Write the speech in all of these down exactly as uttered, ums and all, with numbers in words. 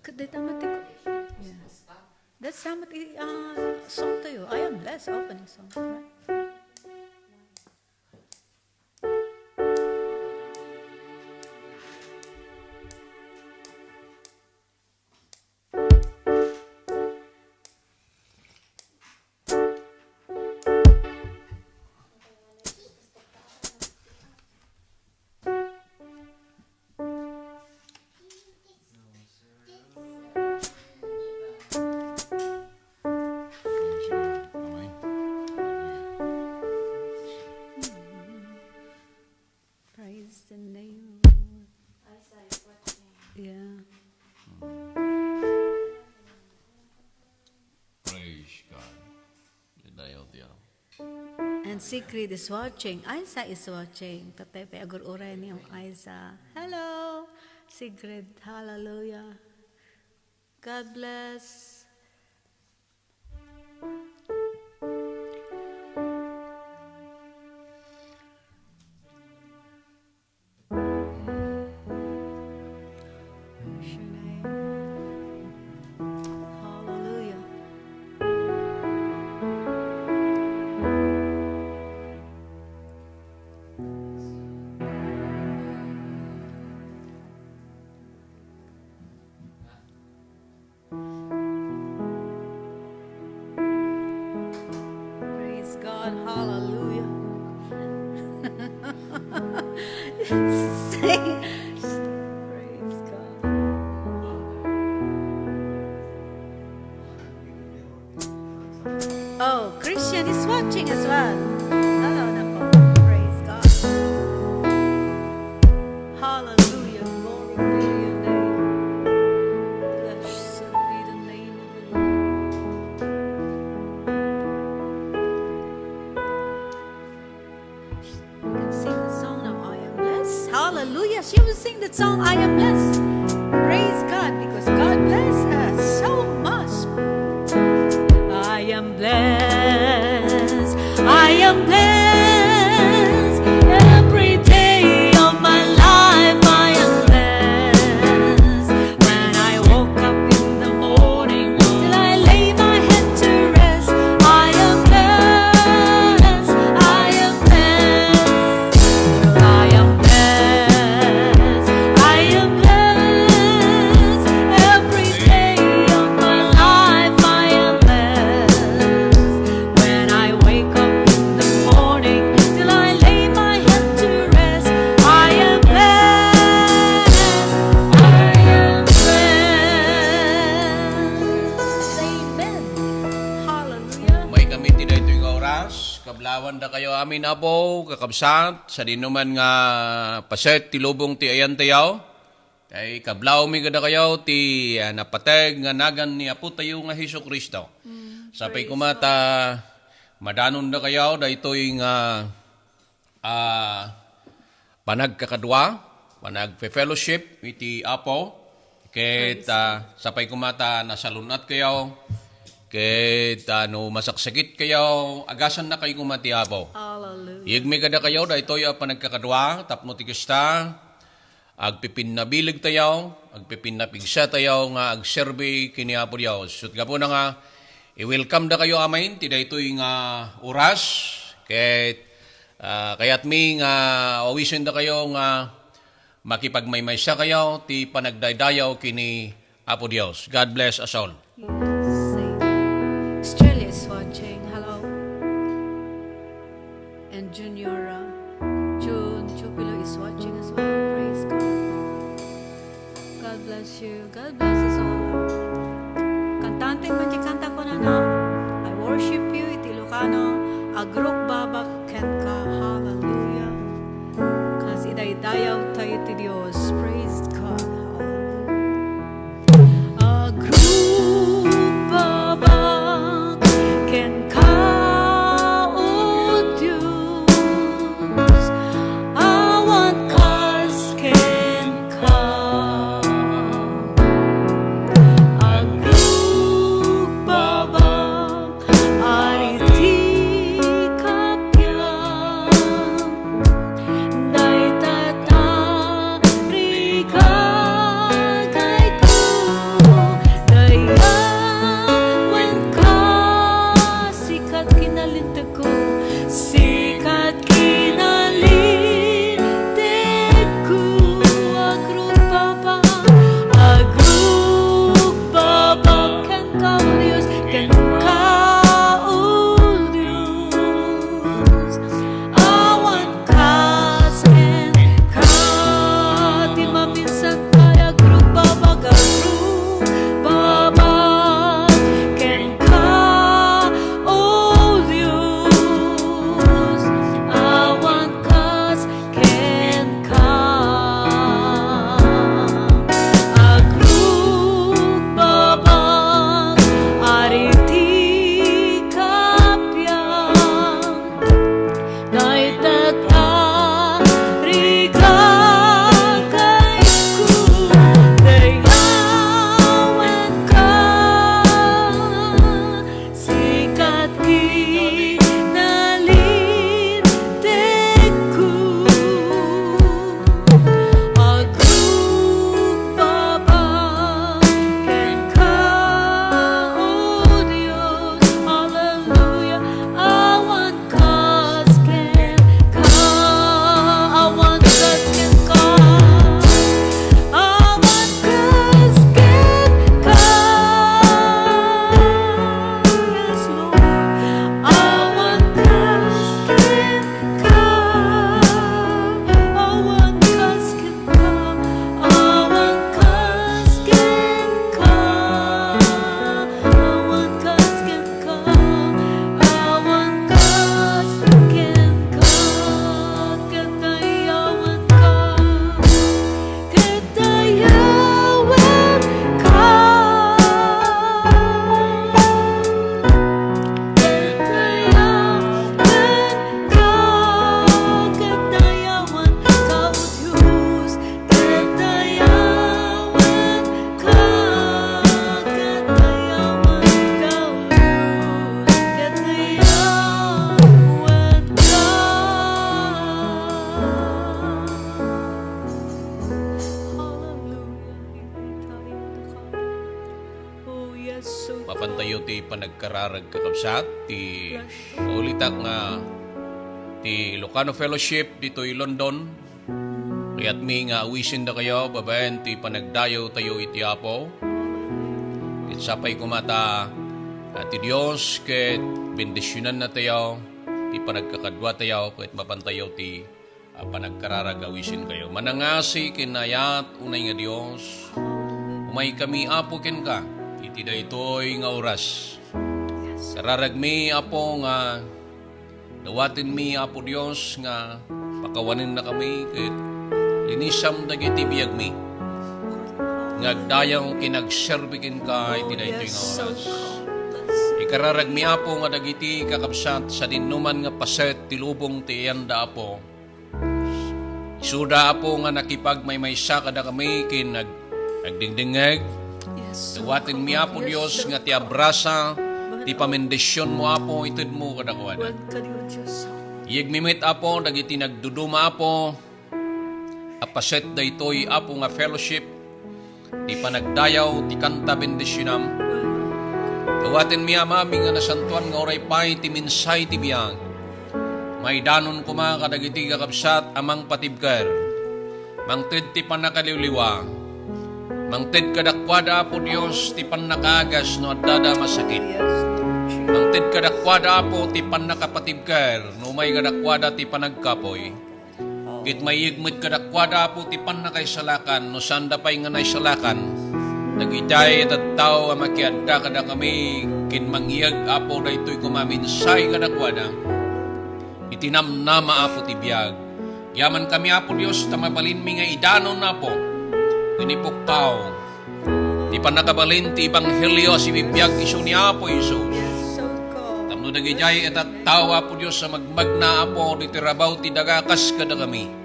Could they tama to? Yeah. That's how much, uh, song to you. I am blessed opening song, right? Praise the name of the Lord. Yeah. Praise God. Daydayaw ti Apo. And Sigrid is watching. Isa is watching. Patay pa agur-uray ni Isa. Hello, Sigrid. Hallelujah. God bless. Praise your name. Hallelujah. Praise God. Hallelujah. Say, praise God. Oh, Christian is watching as well. Hello, nako. Praise God. Hallelujah. Glory be to your name. Blessed be the name of the Lord. You can sing the song now, "I am blessed." Hallelujah. She will sing the song, "I am blessed." Praise God, because God bless us so much. I am blessed. I am blessed. Every day of my life, I am blessed. When I woke up in the morning till I lay my head to rest, I am blessed, I am blessed, I am blessed, I am blessed. Every day of my life, I am blessed. When I wake up in the morning till I lay my head to rest, I am blessed. I am blessed. Amen. Hallelujah. Umay kami ti daytoy nga oras. Kablawandakayo amin, Apo, kakabsat, sadinoman nga paset ti lubong ti ayantayo. Tay kablawmi kadakayo ti, ah, napateg nga nagan ni Apotayo nga Jesu-Cristo. Mm, sapay koma ta madanondakayo daytoy nga, ah, panagkakadua, panagfe-fellowship iti Apo. Ket, ah, sapay koma ta nasalun-atkayo. Ket, ah, no masaksakitkayo, agasannakayo koma ti Apo. Hallelujah. Iyegmi kadakayo daytoy a panagkakadua tapno ti kasta, agpipinnabilegtayo, agpipinnapigsatayo nga agserbi ken ni Apo Dios. Ket gapuna nga, i-welcome dakayo amin ti daytoy nga oras, ket, ah, kayatmi nga awisendakayo nga makipagmaymaysakayo ti panagdaydayaw ken ni Apo Dios. God bless us all. Yes, amen. Australia is watching. Hello. And Junior, uh, June Jubilo is watching as well. Praise God. God bless you. God bless us all. Kantaantayo met ti kanta kunana, "I worship you," iti Ilocano, "Agrukbabak kenka." Hallelujah. Kas idaydayawtayo ti Dios. Praise God. Hallelujah. Agrukbabak kenka, O Dios, awan kas kenka. Agrukbabak Ari ti kapian, dayta ta rigat Tayo ti panagkararag, kakabsat, ti maulitak nga ti Ilocano Fellowship ditoy London. Kayatmi nga awisin dakayo babaen ti panagdayaw tayo iti Apo. Ket sapay koma ta, ah, ti Dios ket bendisyonanna tayo ti panagkakadua tayo ket mapan tayo ti a panagkararag awisin kayo. Manangasi ken naayat unay nga Dios, umaykami, Apo, kenka iti daytoy nga oras. Kararagmi, Apo, nga dawatenmi, Apo Dios, nga pakawanennakami ket linisam dagiti biagmi nga agdayaw ken agserbi kenka iti daytoy nga oras. Ikararagmi, Apo, nga dagiti kakabsat sadinoman nga paset ti lubong ti ayanda, Apo. Isuda, Apo, nga nakipagmaymaysa kadakami ken nag-, nagdingdingngeg. Dawatenmi, Apo Dios, nga ti abrasa ti pamendisionmo, Apo, itedmo kadakuada. Iyegmi met, Apo, dagiti nagduduma, Apo, a paset daytoy, Apo, nga fellowship. Ti panagdayaw ti kanta bendisionam. Dawatenmi, Amami nga nasantoan, nga uray pay ti mensahe ti biag, maidanon koma kadagiti kakabsat a mangpatibker. Mangted ti pannakaliwliwa. Mangted kadakuada, Apo Dios, ti pannakaagas no addada masakit. Mangted kadakuada, Apo, ti pannakapatibker no umay kadakuada ti panagkapuy. Ket maiyeg met kadakuada, Apo, ti pannakaisalakan no saanda pay nga naisalakan dagiti tattao a makiadda kadakami ken mangyeg, Apo, daytoy koma mensahe kadakuada iti namnama, Apo, ti biag. Agyamankami, Apo Dios, ta mabalinmi nga idanon, Apo, ken ipukkaw ti pannakabalin ti ebanghelio a sibibiag isu ni Apo Jesus. Tapno dagidiay a tattao, Apo Dios, a magmagna, Apo, ditoy rabaw ti daga kas kadakami.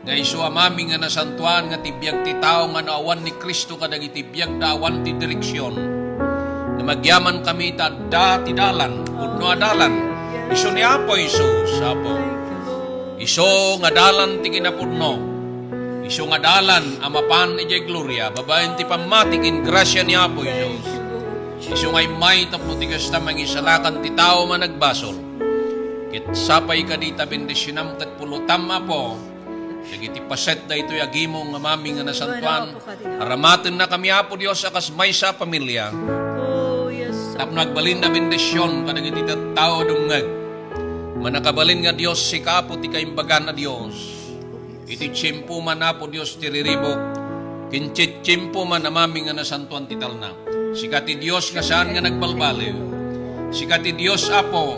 Nga isu, Amami nga nasantoan, nga ti biag ti tao nga no awan ni Cristo kadagiti biagda awan ti direksion. Nga magyamankami ta adda ti dalan, pudno a dalan. Isu ni Apo Jesus, Apo. Isu nga dalan ti kinapudno. Isu nga dalan a mapan idiay gloria, babaen ti pammati ken grasia ni Apo Jesus. Isu nga immay tapno ti kasta mangisalakan ti tao managbasol. Ket sapay kadi ta bendisionam ket pulotam, Apo, dagiti paset daytoy a gimong, Amami nga nasantoan. Paramatennakami, Apo Dios, a kas maysa a pamilia. Tapno agbalin a bendision kadagiti tattao a dumngeg. Mannakabalin nga Dios, sika, Apo, ti kaimbagan a Dios. Iti tiempo man, Apo Dios, ti riribuk, ken ti tiempo man, Amami nga nasantoan, ti talna. Sika ti Dios nga saan nga nagbalbaliw. Sika ti Dios, Apo,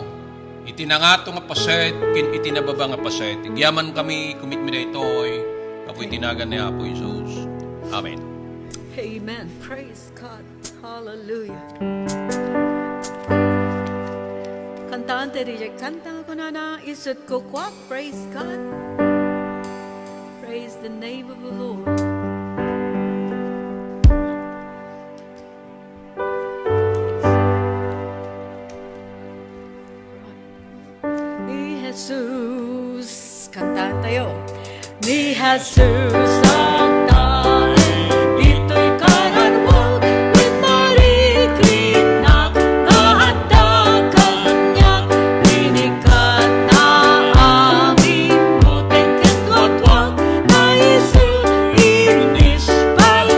iti nangato nga paset ken iti nababa nga paset. Agyamankami, kumitmi daytoy, Apo, iti nagan ni Apo Jesus. Amen. Amen. Praise God. Hallelujah. Kantaan tayo diay kanta nga kunana, Isut' kukuak. Praise God. Praise the name of the Lord. Ni Jesus, kantaan tayo. Ni Jesus agtaeng ditoy kararua, pinarikritnak nga adda kaniak, rinikatna a bimmuteng ken tuaktuak, nga isu inis pala.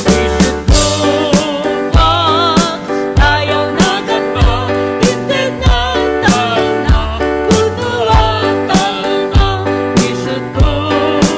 Isut' kukuak, dayaw naganna, intedna talna, pudno a talna, isut' kukuak.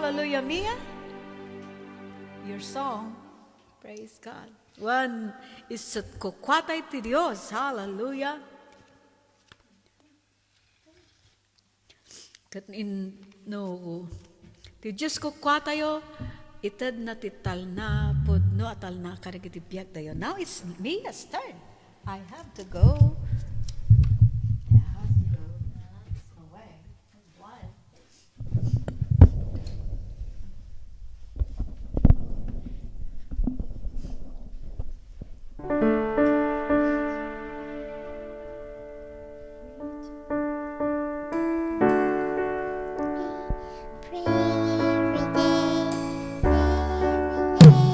Hallelujah, Mia. Your song. Praise God. Wen, isut' kukuatay ti Dios. Hallelujah. Ket in, no, ti Dios kukuatayo, itedna ti talna, pudno a talna kadagiti biagtayo. Now it's Mia's turn. I have to go. I have to go away. Why? Pray every day, pray every day.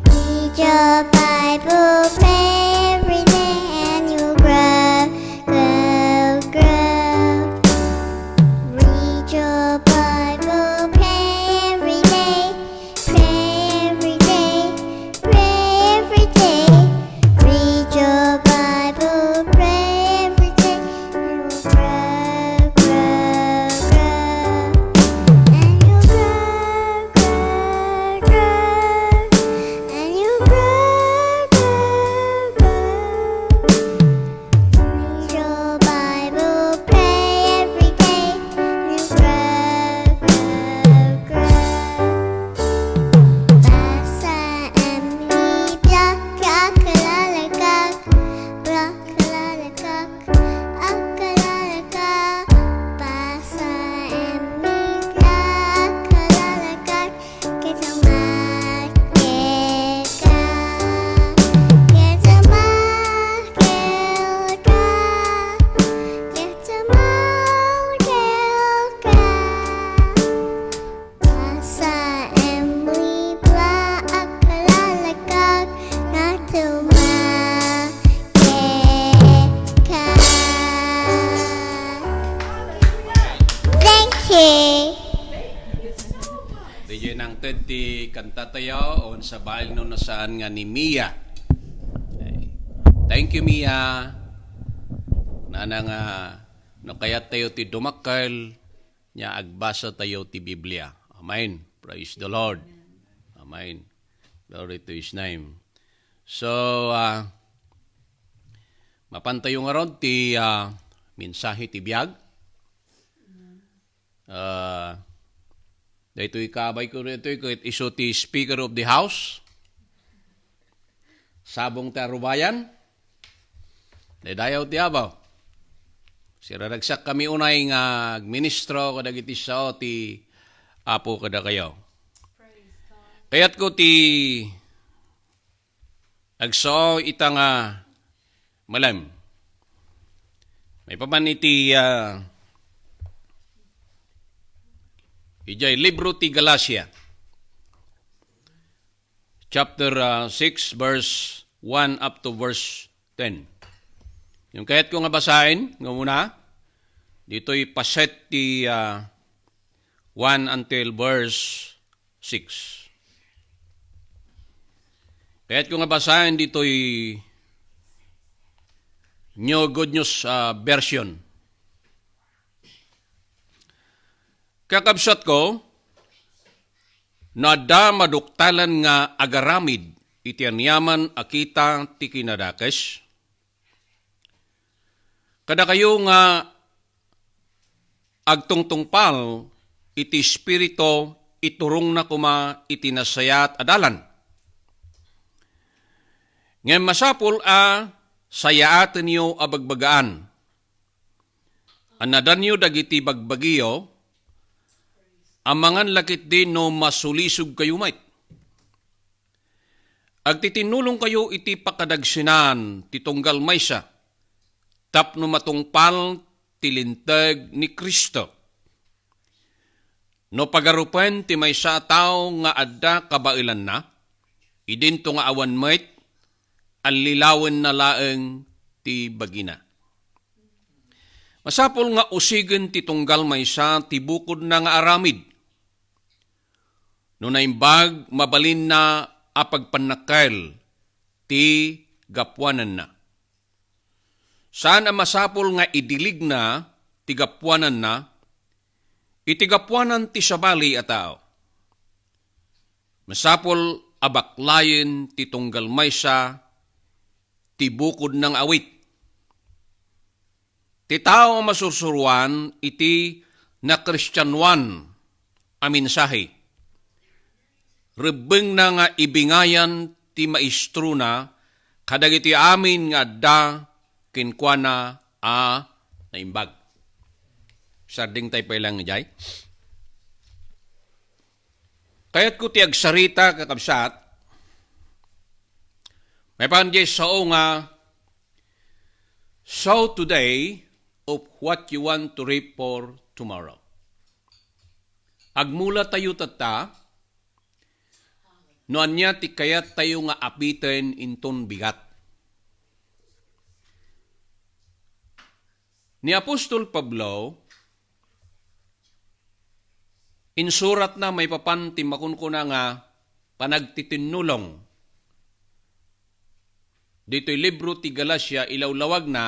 Read your Bible, pray every day, and you'll grow, grow, grow. Read your Bible, pray every day, pray every day, pray every day. Read your Bible, pray every day. And you'll grow, grow, grow. And you'll grow, grow, grow. And you'll grow, grow, grow. Read your Bible, pray every day, and you'll grow, grow, grow. Basa, Emily, Black, Black, Black, Black, Black, Black, Black, Black. Basa, Emily, Black, Black, Black, Black. Ket umakyat ka, ket umakyat ka, ket umakyat ka. Basa, Emily, Black, agkalalagak nga tumakyat ka. Thank you. Diay nangted ti kantatayo, o sabali no saan nga ni Mia. Okay. Thank you, Mia. Nana nga, no kayattayo ti dumakkel, nia agbasatayo ti Biblia. Amen. Praise the Lord. Amen. Glory to His name. So, ah, mapantayo ngarud ti, ah, mensahe ti biag. Ah, daytoy kabayko daytoy ket isu ti Speaker of the House. Sabong ti Arubayan. Daydayaw ti Apo. Siraragsak kami unay nga agministro kadagiti sao ti Apo kadakayo. Kayatko ti agsao ita nga malem. Maipapan iti, ah, idiay libro ti Galacia, chapter, ah, six, verse one up to verse ten. Yung kayatko nga basaen, nga una, ditoy paset ti, ah, one until verse six. Kayatko nga basaen ditoy New Good News, ah, Version. Kakabsatko, no adda maduktalan nga agaramid iti aniaman a kita ti kinadakes, kadakayo nga agtungtungpal iti Espiritu, iturongna koma iti nasayaat a dalan. Ngem masapul a sayaatenyo a bagbagaan. Annadanyo dagiti bagbagiyo, amangan la ketdi no masulisogkayo met. Agtitinnulongkayo iti pakadagsenan ti tunggal maysa tapno matungpal ti linteg ni Cristo. No pagarupen ti maysa a tao nga adda kabaelanna, idinto nga awan met, allilawenna laeng ti bagina. Masapul nga usigen ti tunggal maysa ti bukodna nga aramid. No naimbag, mabalinna a pagpannakkel ti gapuananna. Saan a masapul nga idiligna ti gapuananna iti gapuanan ti sabali a tao. Masapul a baklayen ti tunggal maysa ti bukodna nga awit. Ti tao a masursuroan iti nakristianoan a mensahe, rebbengna nga ibingayan ti maestrona kadagiti amin nga adda kenkuana a naimbag. Sarding tayo pa ilang ijay. Kayatko ti agsarita, kakabsat, maipan diay sao nga, "Sow today of what you want to reap for tomorrow." Agmula tayo tatta, no ania ti kayat tayo nga apiten inton bigat. Ni Apostol Pablo, insuratna maipapan ti makunkuna nga panagtitinnulong. Ditoy libro ti Galacia, ilawlawagna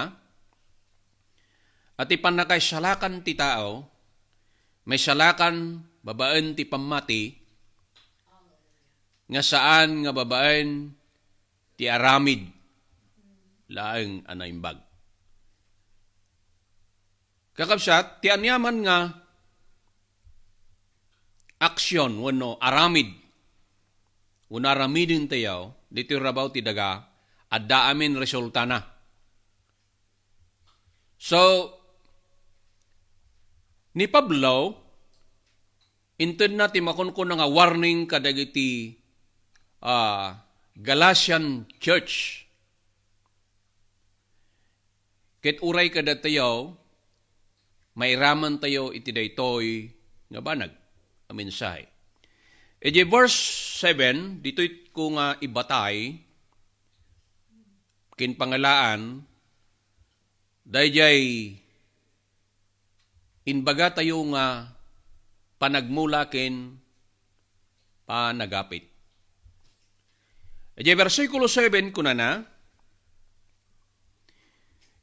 a ti pannakaisalakan ti tao, maisalakan babaen ti pammati, nga saan nga babaen ti aramid laeng a naimbag. Kakabsat, ti aniaman nga aksyon wenno aramid, wenno aramiden tayo, ditoy rabaw ti daga, adda amin resultana. So, ni Pablo, intedna ti makunkuna nga warning kadagiti, ah, Galatian church. Ket uray kadatayo, mairaman tayo iti daytoy nga banag a mensahe. Iti verse seven, ditoy ko nga ibatay, ken pangalaan, daydiay imbagatayo nga panagmula ken panagapit. Idiay bersikulo seven, kunana,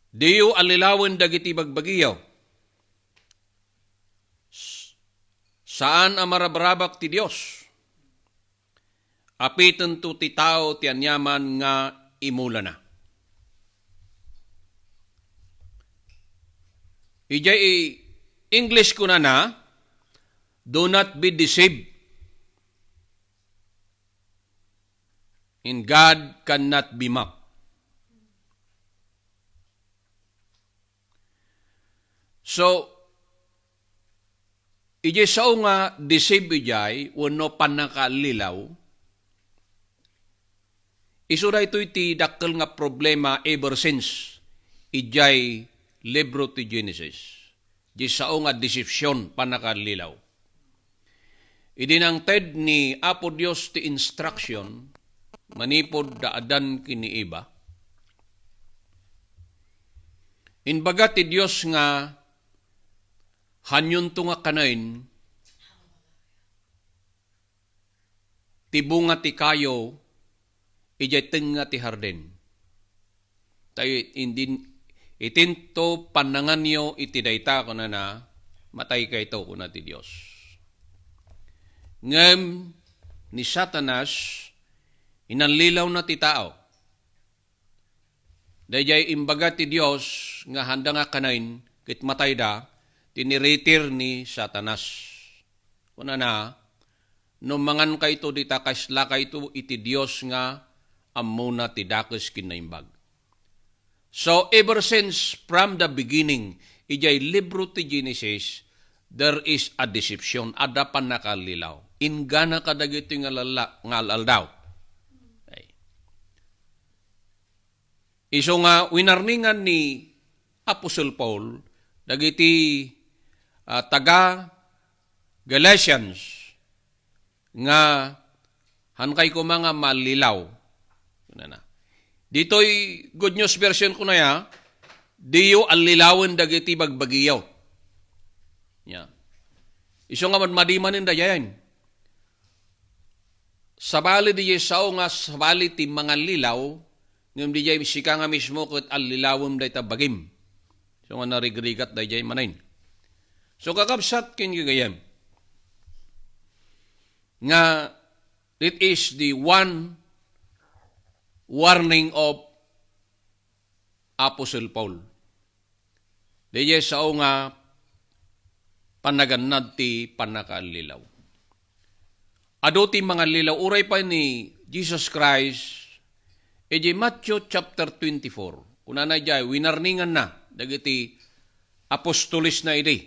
"Diyo allilawen dagiti bagbagiyo. S-, saan a marabrabak ti Dios. Apitento ti tao ti aniaman nga imulana." Idiay English kunana, "Do not be deceived. In God cannot be mocked." So, idiay sao nga deceive idiay wenno pannakaalilaw, isu daytoy ti dakkel nga problema ever since idiay libro ti Genesis. Di sao nga desepsyon, pannakaalilaw. Idi nangted ni Apo Dios ti instruction manipud da Adan ken ni Eva, imbaga ti Dios nga, "Haanyonto nga kanen ti bunga ti kayo idiay tengnga ti hardin. Ta indi, itinto pannanganyo iti dayta," kunana, "mataykayto," kuna ti Dios. Ngem ni Satanas, inallilawna ti tao. Daydiay imbaga ti Dios nga haanda nga kanen ket matayda, ti niritir ni Satanas. Kunana, "No mangankayto dita, kaislakayto iti Dios nga ammona ti dakes ken naimbag." So, ever since, from the beginning, idiay libro ti Genesis, there is a deception, adda pannakaalilaw. Inggana kadagitoy nga lalla-, nga al-aldaw. Okay. Isu nga winarningan ni Apostle Paul dagiti, ah, taga Galatians nga, "Haankay koma nga maallilaw." Kunana. Ditoy Good News Version kunaya, "Diyo allilawen dagiti bagbagiyo." Ya. Isu nga madmadi manen dayayen. Sabali diay sao nga sabali ti mangallilaw, ngem diay sika nga mismo ket allilawem dayta bagim. So nga narigrigat daydiay manen. So, kakabsat ken gagayyem, nga It is the one warning of Apostle Paul. Daydiay sao nga panagannad ti pannakaallilaw. Adu ti mangallilaw, uray pay ni Jesus Christ, idiay Matthew chapter twenty-four. Kunana idiay, winarninganna dagiti apostolesna idi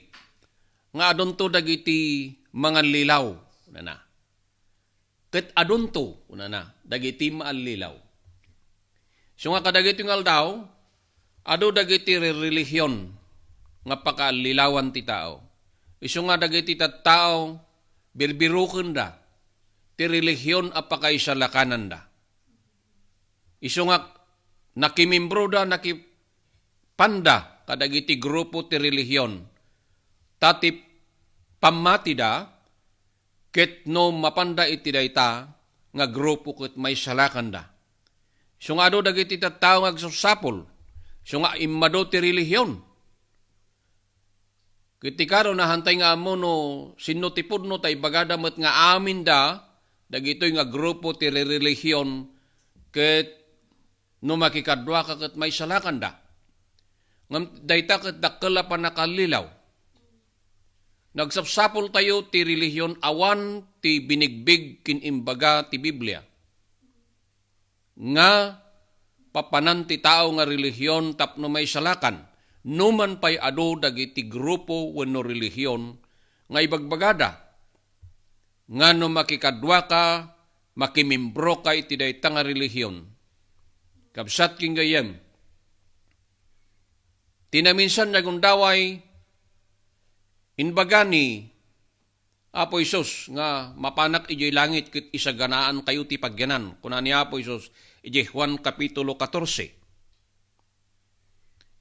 nga adunto dagiti mangallilaw, kunana. Ket adunto, kunana, dagiti maallilaw. Isu nga kadagiti nga aldaw, adu dagiti rerelihion nga pakaallilawan ti tao. Isu nga dagiti tattao, birbirukenda ti relihion a pakaisalakananda. Isu nga nakimimbroda, nakipanda kadagiti grupo ti relihion. Ta ti pammatida, ket no mapanda iti dayta nga grupo ket maisalakanda. Isu nga adu dagiti tattao nga agsapsapul, isu nga immadu ti relihion. Ket ti karo, naantay nga ammo no sinno ti pudno ta ibagada met nga aminda dagitoy nga grupo ti rerelihion ket no makikaduaka ket maisalakanda. Ngem dayta ket dakkel a pannakaallilaw. Nagsapsapultayo ti relihion awan ti binigbig ken imbaga ti Biblia nga papanan ti tao nga relihion tapno maisalakan, numan pay adu dagiti grupo wenno relihion nga ibagbagada nga no makikaduaka, makimimbroka iti dayta nga relihion. Kabsat ken gayyem, ti naminsan nga gundaway, imbaga ni Apo Jesus nga, "Mapanak idiay langit ket isaganaankayo ti pagyanan," kuna ni Apo Jesus idiay Juan Kapitulo katorse.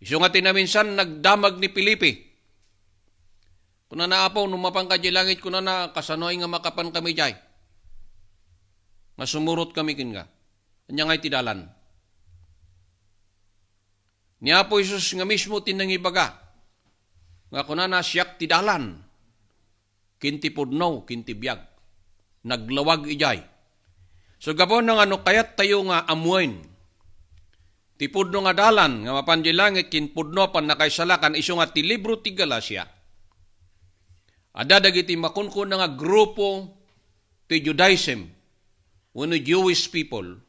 Isu nga ti naminsan nagdamag ni Felipe. Kunana, "Apo, no mapanka idiay langit," kunana, "kasanoy nga makapankami idiay? Nga sumurotkami kenka. Ania ngay ti dalan?" Ni Apo Jesus nga mismo ti nangibaga nga kunana, "Siak ti dalan, ken ti pudno, ken ti biag." Naglawag idiay. So, gapu nga no kayattayo nga ammoen ti pudno nga dalan nga mapan idiay langit ken pudno a pannakaisalakan, isu nga ti libro ti Galacia, adda dagiti makunkuna nga grupo ti Judaism wenno Jewish people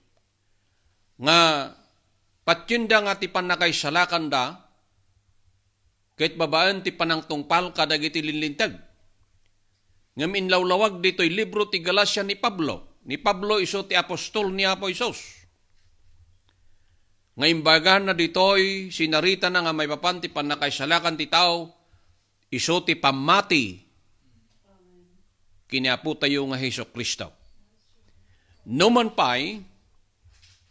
nga patienda nga ti pannakaisalakanda ket babaen ti panangtungpal kadagiti linlinteg. Ngem inlawlawag ditoy libro ti Galacia ni Pablo. Ni Pablo isu ti apostol ni Apo Jesus. Nga imbagana ditoy, sinaritana nga maipapan ti pannakaisalakan ti tao, isu ti pammati ken ni Apotayo nga Jesu-Cristo. Numan pay,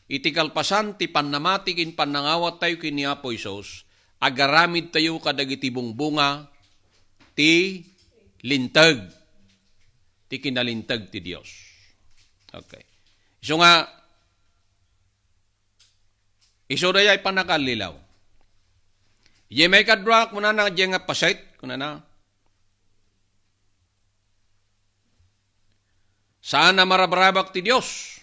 iti kalpasan ti pannamati ken pannangawattayo ken ni Apo Jesus, agaramidtayo kadagiti bungbunga ti linteg, ti kinalinteg ti Dios. Okay. Isu nga, isu dayay pannakaallilaw. Idiay maikadua, kunana, idiay nga paset, kunana, "Saan a marabrabak ti Dios."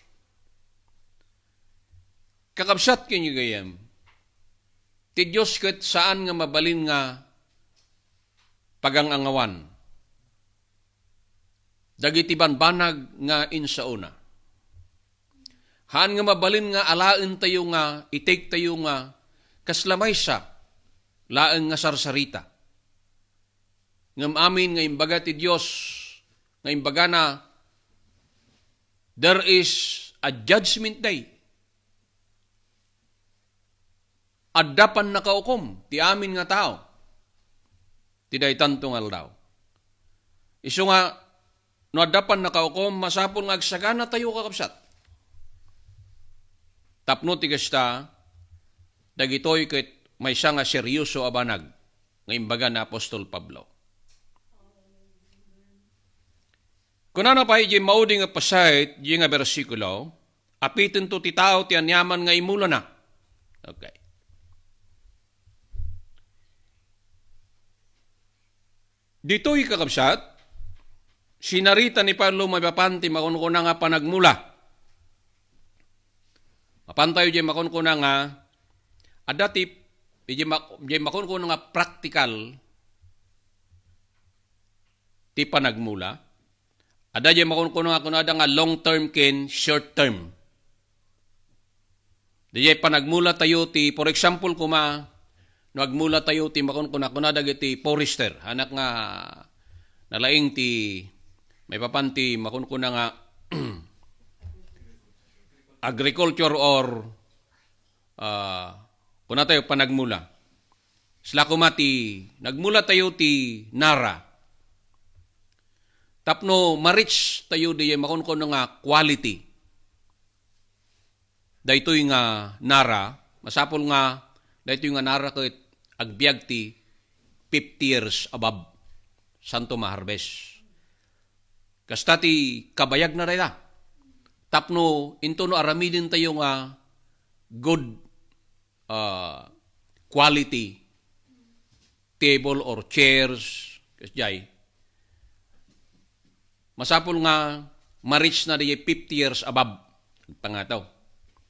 Kakabsat ken gayyem, ti Dios ket saan nga mabalin nga pagang-angawan dagiti banbanag nga insaona. Haan nga mabalin nga alaentayo nga, itiktayo nga kasla maysa laeng nga sarsarita. Ngem amin nga imbaga ti Dios, nga imbagana, "There is a judgment day." Adda pannakaukom ti amin nga tao ti daytanto nga aldaw. Isu nga, no adda pannakaukom, masapul nga agsaganatayo, kakabsat. Tapno ti kasta, dagitoy ket maysa nga serioso a banag nga imbaga ni Apostol Pablo. Kunana pay idiay maudi nga paset, idiay nga bersikulo, "Apitento ti tao ti aniaman nga imulana." Okay. Ditoy, kakabsat, sinarita ni Pablo maipapan ti makunkuna nga panagmula. Mapantayo diay makunkuna nga adda ti, diay mak-, diay makunkuna nga praktikal ti panagmula. Adda diay makunkuna nga kunada nga long term ken short term. Diay panagmula tayo ti, for example, kuma, no agmula tayo ti makunkuna, kuna dagiti forester, anak nga nalaing ti maipapan ti makunkuna nga agriculture or, ah, kuna tayo panagmula. Sla kuma ti nagmula tayo ti nara. Tapno ma-reach tayo diay makunkuna nga quality. Daytoy nga nara, masapul nga daytoy nga nara ket agbiag ti fifty years above santo ma-harvest. Kasta ti kabayagna dayta. Tapno intono aramiden tayo nga good, ah, quality table or chairs, kasjay. Masapul nga ma-reach na diay fifty years above. Agpangataw.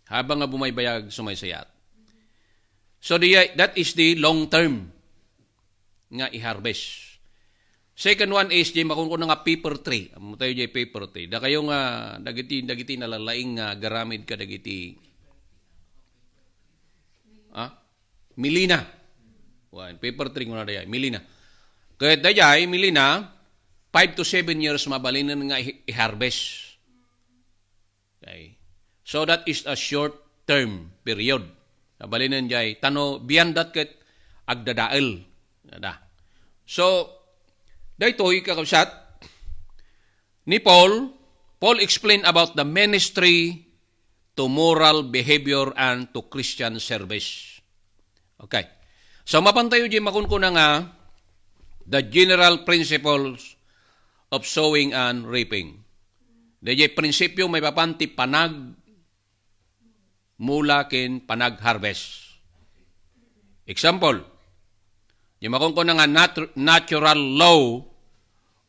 Habang nga bumaybayag, sumaysayat. So, diay, that is the long term nga i-harvest. Second one is, diay makunkuna nga pepper tree. Ammo tayo diay pepper tree. Dakayo nga, dagiti, dagiti nalalaing nga garamid kadagiti, ah? Milina. Wen, pepper tree kuna dayay, milina. Ket dayay, milina, five to seven years mabalinen nga i-, i-harvest. Okay. So that is a short term period. Mabalinen jay, tano beyond that ket agdadael. Ada. So, daytoy kakabsat, ni Paul, Paul explained about the ministry to moral behavior and to Christian service. Okay. So, mapan tayo diay makunkuna nga the general principles of sowing and reaping. Daydiay prinsipyo maipapan ti panagmula ken panag-harvest. Example, diay makunkuna nga nat-, natural law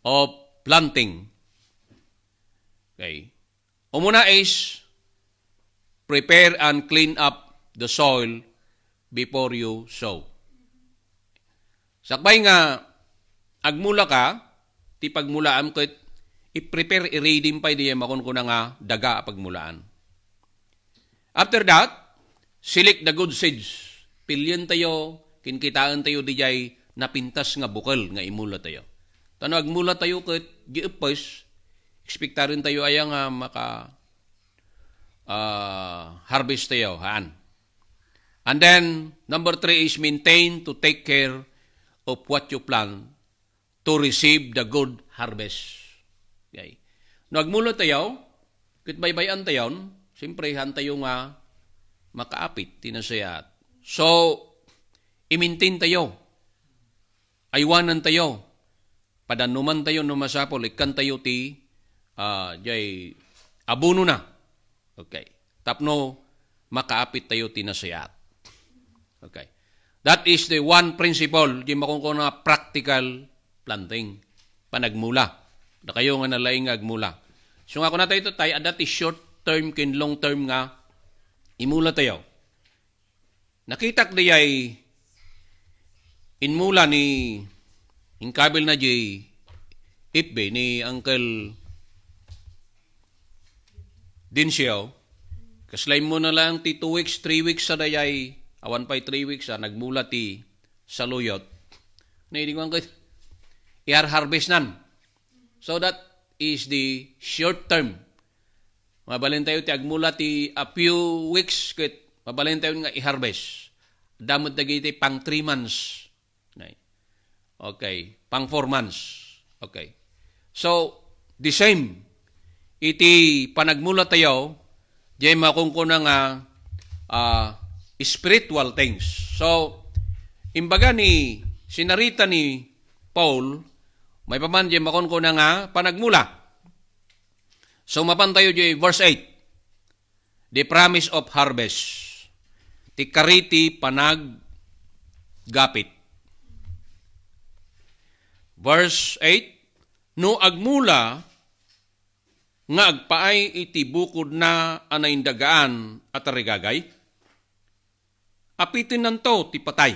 of planting. Okay. Umuna is, prepare and clean up the soil before you sow. Sakbay nga agmula ka, ti pagmulaam ket i-prepare, i-ready pay diay makunkuna nga daga a pagmulaan. After that, select the good seeds. Pilien tayo, kinkitaen tayo diay napintas nga bukel nga imula tayo. Tano agmula tayo ket di eppes, expectaren tayo aya nga maka, ah, harvest tayo, haan. And then, number three is maintain to take care of what you plant to receive the good harvest. Okay. No agmula tayo, ket baybay-an tayon, siyempre, haan tayo nga makaapit ti nasayaat. So, i-maintain tayo, aywanan tayo, padannuman tayo no masapul, ikkan tayo ti, ah, jay abono na. Okay. Tapno makaapit tayo ti nasayaat. Okay. That is the one principle, diay makunkuna nga practical planting, panagmula. Dakayo nga nalaing nga agmula. So nga kuna tayo, tay, adda ti short term ken long term nga imula tayo. Nakitak diay inmula ni, inkabil na diay F B ni Uncle Dincio, kasla immuna lang ti two weeks, three weeks sa dayay, awan pay three weeks, ah, nagmula ti saluyot. Ni, di ko ang kay-, i-har-, harvest nan. So that is the short term. Mabalin tayo ti agmula ti a few weeks ket mabalin tayo nga i-harvest. Adda met dagiti pang three months. Nay. Okay, pang four months. Okay. So, the same. Iti panagmula tayo, diay makunkuna nga, ah, spiritual things. So, imbaga ni, sinarita ni Paul, maipapan diay makunkuna nga panagmula. So, mapan tayo diay verse eight. The promise of harvest. Ti kari ti panaggapit. Verse eight, No agmula nga agpaay iti bukodna a naindagaan a tarigagay, apitennanto ti patay.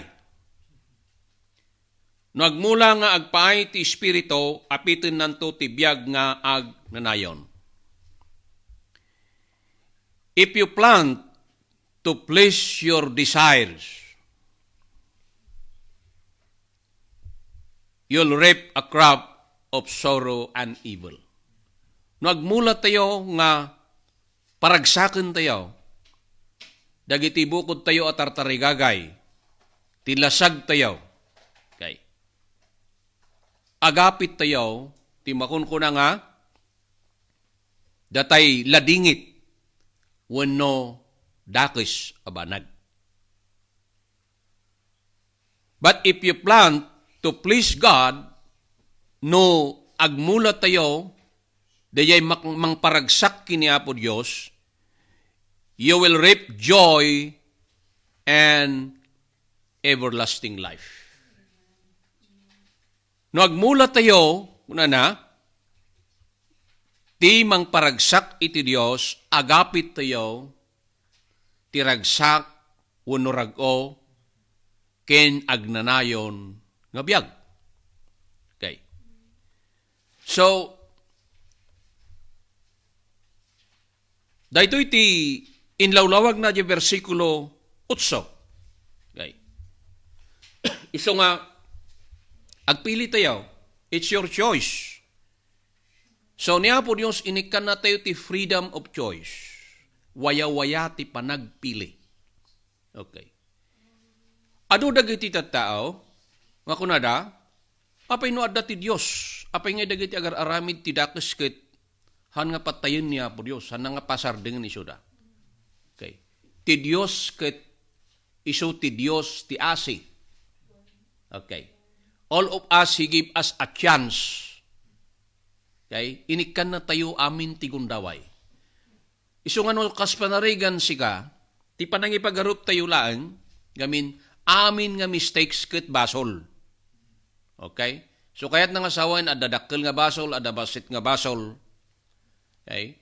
No agmula nga agpaay ti Espiritu, apitennanto ti biag nga agnanayon. If you plant to please your desires, you'll reap a crop of sorrow and evil. No agmula tayo nga paragsaken tayo, dagiti bukod tayo a tartarigagay, ti lasag tayo, okay, agapit tayo, ti makunkuna nga, datay ladingit wenno dakes a banag. But if you plant to please God, no agmula tayo, dayay mak-, mangparagsak ken ni Apo Dios, you will reap joy and everlasting life. No agmula tayo, kunana, ti mangparagsak iti Dios, agapit tayo, ti ragsak wenno rag-o ken agnanayon nga biag. Okay. So, daytoy ti inlawlawagna di bersikulo otso. Okay. Isu nga, agpili tayo. It's your choice. So, ni Apo Dios, inikkanna tayo ti freedom of choice. Wayawaya ti panagpili. Okay. Adu dagiti tattao nga kunada, "Apay no adda ti Dios? Apay ngay dagiti agar-aramid ti dakes ket han nga patayen ni Apo Dios, han nga pasardengen isuda?" Okay. Ti Dios ket isu ti Dios ti asi. Okay. All of us, He give us a chance. Okay? Inikkanna tayo amin ti gundaway. Isu nga no kas panarigan sika, ti panangipagarup tayo laeng, ngamin, amin nga mistakes ket basol. Okay? So, kayatna nga sawen, adda dakkel nga basol, adda bassit nga basol. Okay?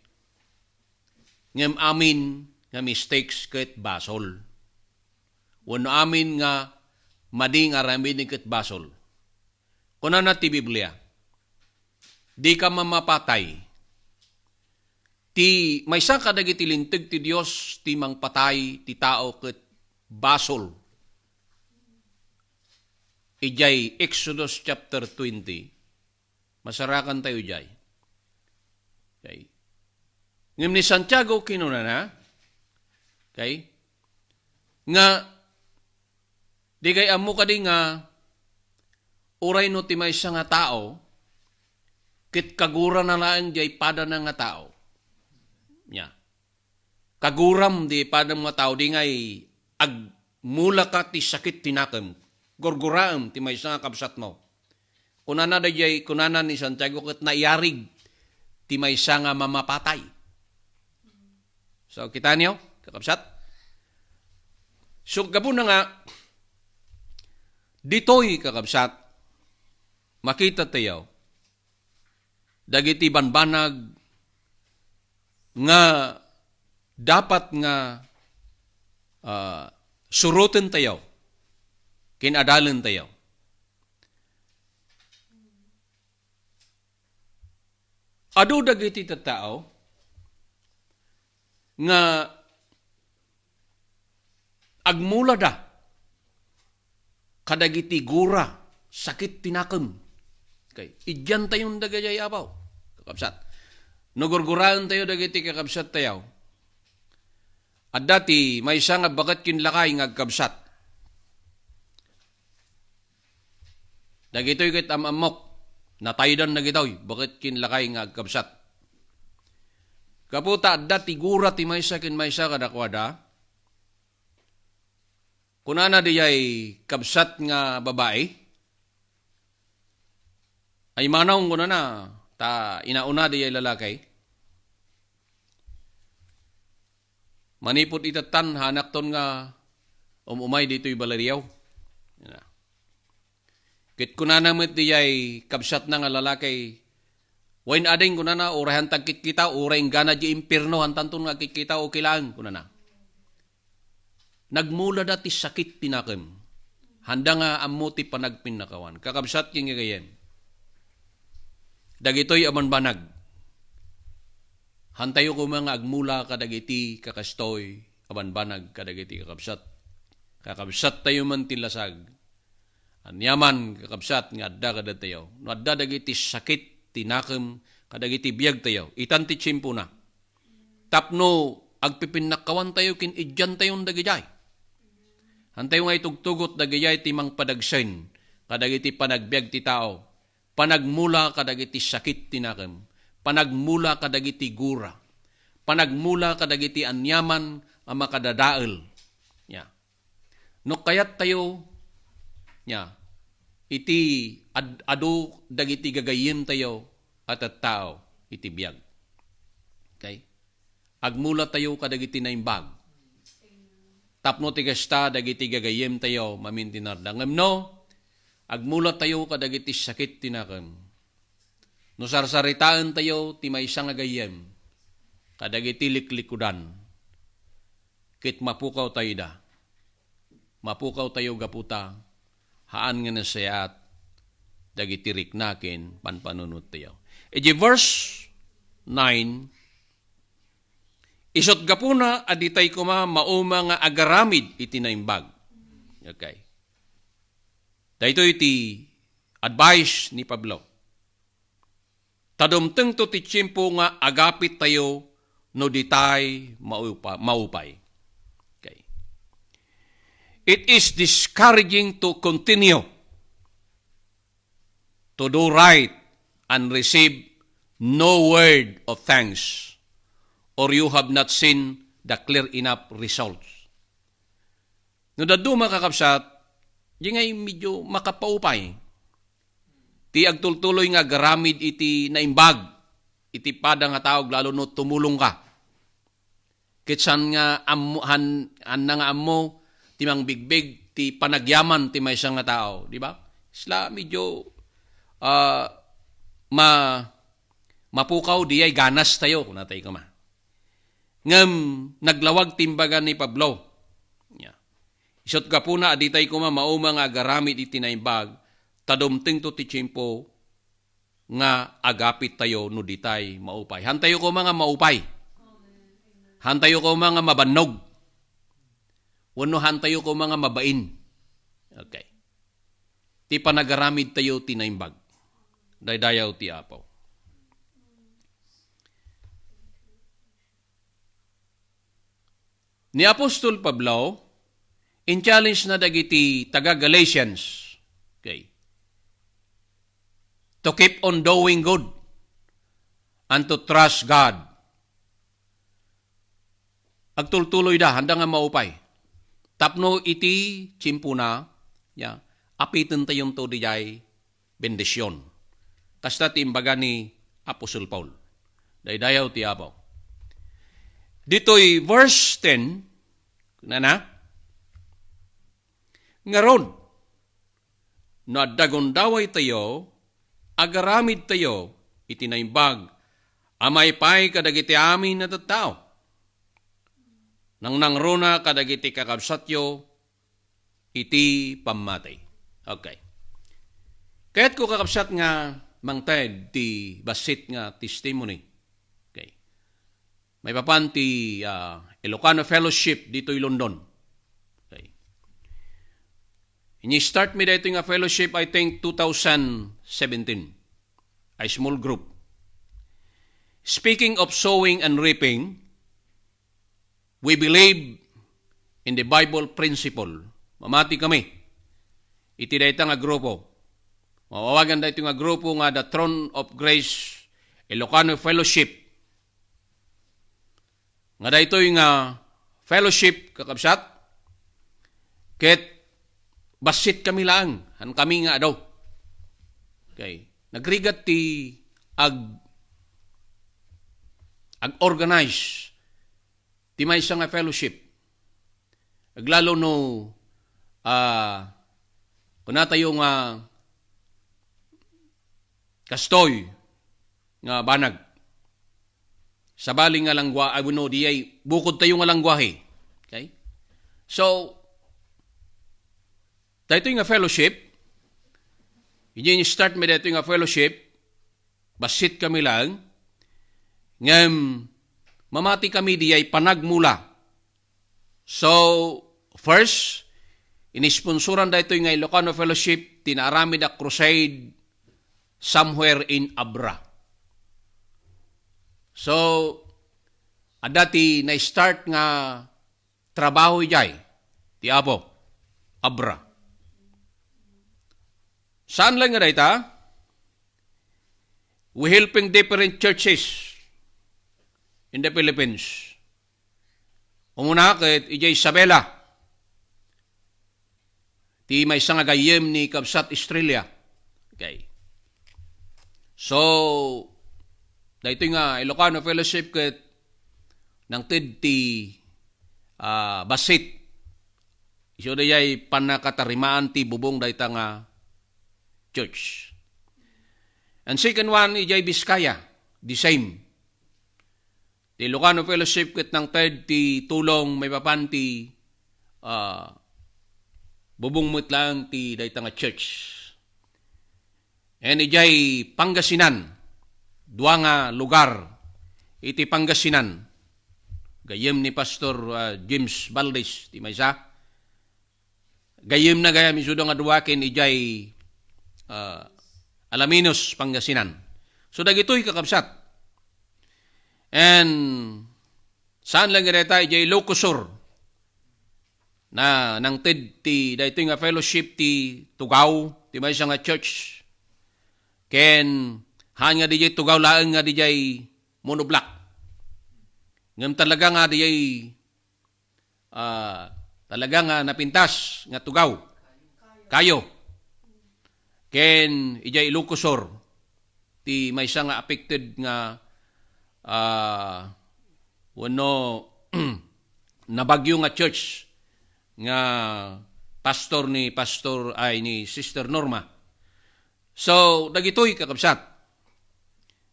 Ngem amin nga mistakes ket basol. Wenno amin nga madi nga aramiden ket basol. Kunana ti Biblia, "Dika mamapatay." Ti maysa kadagiti linteg ti Dios ti mangpatay ti tao ket basol. Idiay Exodus chapter twenty, masarakan tayo idiay. Okay. Ngem ni Santiago kinunana, okay, nga di kay ammo kadi nga uray no ti maysa nga tao, ket kagurana laeng diay padana nga tao. Nya. Kaguram di padam nga tao, di ngay agmulaka ti sakit ti nakem. Gurguraem ti maysa nga kabsatmo. Kunana daydiay, kunana ni Santiago, ket naiyarig ti maysa nga mamapatay. So, kita niyo, kakabsat? So, gapuna nga, ditoy, kakabsat, makita tayo, dagiti banbanag nga dapat nga, ah, suroten tayo, ken adalen tayo. Adu dagiti tattao nga agmulada kadagiti gura, sakit ti nakem. Okay. Idian tayon dagiti abaw, kakabsat. No gurguraen tayo dagiti kakabsat tayo, adda ti maysa nga baket ken lakay nga agkabsat. Dagitoy ket am-ammok, nataydan dagitoy baket ken lakay nga agkabsat. Gapu ta adda ti gura ti maysa ken maysa kadakuada, kunana diyay kabsat nga babai, "Ay manong," kunana, ta inauna diyay lalaki. "Manipud itattan, hanakton nga um-umay ditoy baliriaw." Ket kunana met diyay kabsatna nga lalaki, Wen ading, kunana, uray hanta agkitkita, uray inggana diay impierno, hantanton nga agkitkita, okay laeng, kunana. Nagmulada ti sakit ti nakem. Handa nga ammo ti panagpinnakawan. Kakabsat ken gagayyem. Dagitoy a banbanag. Hantayo koma nga agmula kadagiti kakastoy a banbanag kadagiti kakabsat. Kakabsattayo man ti lasag. Aniaman, kakabsat, nga adda kadatayo. No adda dagiti sakit ti nakem kadagiti biagtayo, itan ti tiempona. Tapno agpipinnakawantayo ken idiantayon dagidiay. Hantayo nga itugtugot dagidiay ti mangpadagsen kadagiti panagbiag ti tao. Panagmula kadagiti sakit ti nakem. Panagmula kadagiti gura. Panagmula kadagiti aniaman a makadadael. Ya. No kayattayo, ya, iti ad-, adu dagiti gagayyemtayo a tattao iti biag. Okay? Agmulatayo kadagiti naimbag. Tapno ti kasta, dagiti gagayyemtayo mamintinarda. Ngem no, agmulatayo kadagiti sakit ti nakem. No sarsaritaentayo ti maysa nga gayyem kadagiti liklikudan, ket mapukawtayo ida. Mapukawtayo gapu ta haan nga nasayaat dagiti rikna ken panpanunottayo. Iti verse nine, isut' gapuna a ditay koma mauma nga agaramid iti naimbag. Okay. Daytoy ti advice ni Pablo. Ta dumtengto ti tiempo nga agapittayo no ditay maupa-, maupay. Okay. It is discouraging to continue to do right and receive no word of thanks, or you have not seen the clear enough results. No dadduma, kakabsat, di ngay medyo makapaupay ti agtultuloy nga agaramid iti naimbag iti pada nga tao, lalo no tumulong ka. Ket saan nga ammo, han-, hanna nga ammo ti mangbigbig ti panagyaman ti maysa nga tao, di ba? Isla medyo, ah, ma-, mapukaw diay ganastayo, kunatay koma. Ngem naglawag ti imbaga ni Pablo. Ya. Isut' gapuna a ditay koma mauma nga agaramid iti naimbag, ta dumtengto ti tiempo nga agapittayo no ditay maupay. Hantayo koma nga maupay. Hantayo koma nga mabannog. Wenno hantayo koma nga mabain. Okay. Ti panagaramidtayo ti naimbag. Daydayaw ti Apo. Ni Apostol Pablo, in-challenge na dagiti taga-Galatians, okay, to keep on doing good and to trust God. Agtultuloy da, handa nga maupay. Tapno iti tiempona, ya, apitentayon to diay bendision. Kasta ti imbaga ni Apostol Paul. Daydayaw ti Apo. Ditoy verse ten, kunana, ngarud, no adda gundawaytayo, agaramidtayo iti naimbag a maipay kadagiti amin a tattao. Nangnangruna kadagiti kakabsatyo iti pammati. Okay. Kayatko, kakabsat, nga mangted ti bassit nga testimony. Okay. Maipapan ti, ah, Ilocano Fellowship ditoy London. Okay. Ini-start mi daytoy nga fellowship, I think, two thousand seventeen. A small group. Speaking of sowing and reaping, we believe in the Bible principle. Mamati kami iti dayta nga grupo. Mawawagan daytoy nga grupo nga The Throne of Grace Ilocano Fellowship. Nga daytoy nga fellowship, kakabsat, ket bassit kami laeng, han kami nga adu. Okay. Nagrigat ti ag-, ag-organize ti maysa nga fellowship. Aglalo no, ah, kunatayo nga kastoy, nga banag. Sabali nga langua-, ah, wenno diay bukod tayo nga langguahe. Okay? So, daytoy nga fellowship, idiay ni-start mi daytoy nga fellowship, bassit kami lang, ngem mamati kami diay panagmula. So, first, inisponsoran daytoy nga Ilocano Fellowship ti naaramid a crusade somewhere in Abra. So, adda ti na-start nga trabaho idiay ti Apo, Abra. Saan lang nga dayta? We helping different churches in the Philippines. Umuna ket idiay Isabela, ti maysa nga gayyem ni Kabsat Estrella. Okay. So, daytoy nga Ilocano Fellowship ket nangted ti, ah, bassit. Isu dayay pannakatarimaan ti bubong dayta nga church. And second one, idiay Vizcaya, the same. Ti Ilocano Fellowship ket nangted ti tulong maipapan ti, ah, bubong met laeng ti dayta nga church. And idiay Pangasinan, dua nga lugar iti Pangasinan. Gayyem ni Pastor, ah, James Valdez, ti maysa. Gayyemna gayam isuda nga dua ken idiay, ah, Alaminos, Pangasinan. So, dagitoy, kakabsat. And saan lang nga dayta, idiay Ilocos Sur. Na, nangted ti, daytoy nga fellowship ti Tugao, ti maysa nga church. Ken, haan nga didiay Tugao laeng nga didiay monoblock. Ngem talaga nga didiay, ah, talaga nga napintas nga Tugao. Kayo. Ken, idiay Ilocos Sur. Ti maysa nga affected nga, ah, wenno nabagyo nga church nga pastor ni pastor, ay, ni Sister Norma. So, dagitoy, kakabsat.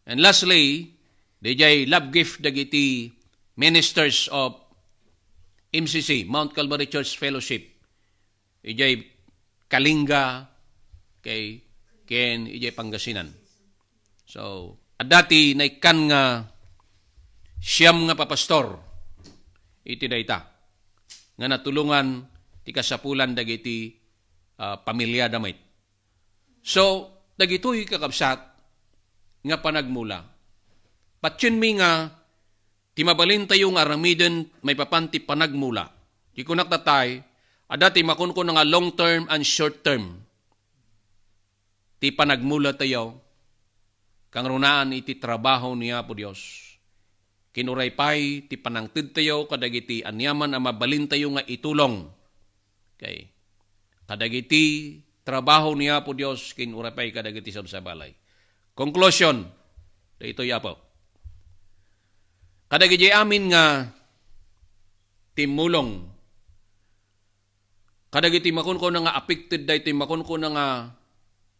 And lastly, didiay love gift dagiti ministers of M C C, Mount Calvary Church Fellowship. Idiay Kalinga, okay, ken idiay Pangasinan. So, adda ti naikkan nga siam nga papastor iti dayta nga natulongan ti kasapulan dagiti, ah, pamiliada met. So, dagitoy, kakabsat, nga panagmula. Patienmi nga ti mabalintayo nga aramiden maipapan ti panagmula. Ti kunak tatay, adda ti makunkuna nga long term and short term. Ti panagmulatayo, kangrunaan iti trabaho ni Apo Dios. Ken uray pay ti panangtedtayo kadagiti aniaman a mabalintayo nga itulong. Okay. Kadagiti trabaho ni Apo Dios ken uray pay kadagiti sabsabalay. Conclusion, daytoy, Apo. Kadagiti amin nga timmulong, kadagiti makunkuna nga affected daytoy makunkuna nga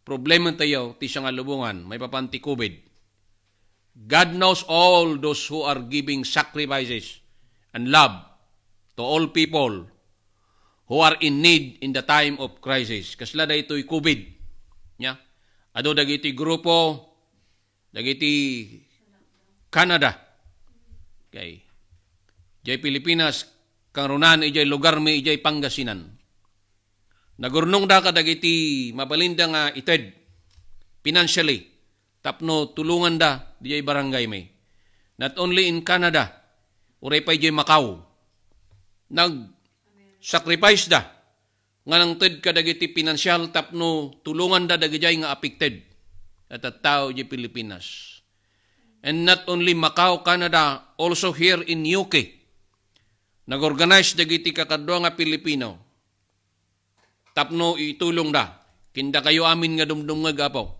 problematayo ti siangalubongan maipapan ti COVID. God knows all those who are giving sacrifices and love to all people who are in need in the time of crisis. Kasla daytoy COVID. Nya, adu dagiti grupo, dagiti Canada. Okay. Jay Pilipinas, kangrunaan ijay lugar mi ijay Pangasinan. Nagurnongda kadagiti mabalinda nga ited financially tapno tulonganda dijay barangay mi. Not only in Canada, uray pay jay Macau. Nag-sacrifice da nga nangted kadagiti pinansial tapno tulonganda dagijay nga affected a tattao ijay Pilipinas. And not only Macau, Canada, also here in U K, nag-organize dagiti kakadua nga Pilipino tapno itulongda. Ken dakayo amin nga dumdumngeg, Apo,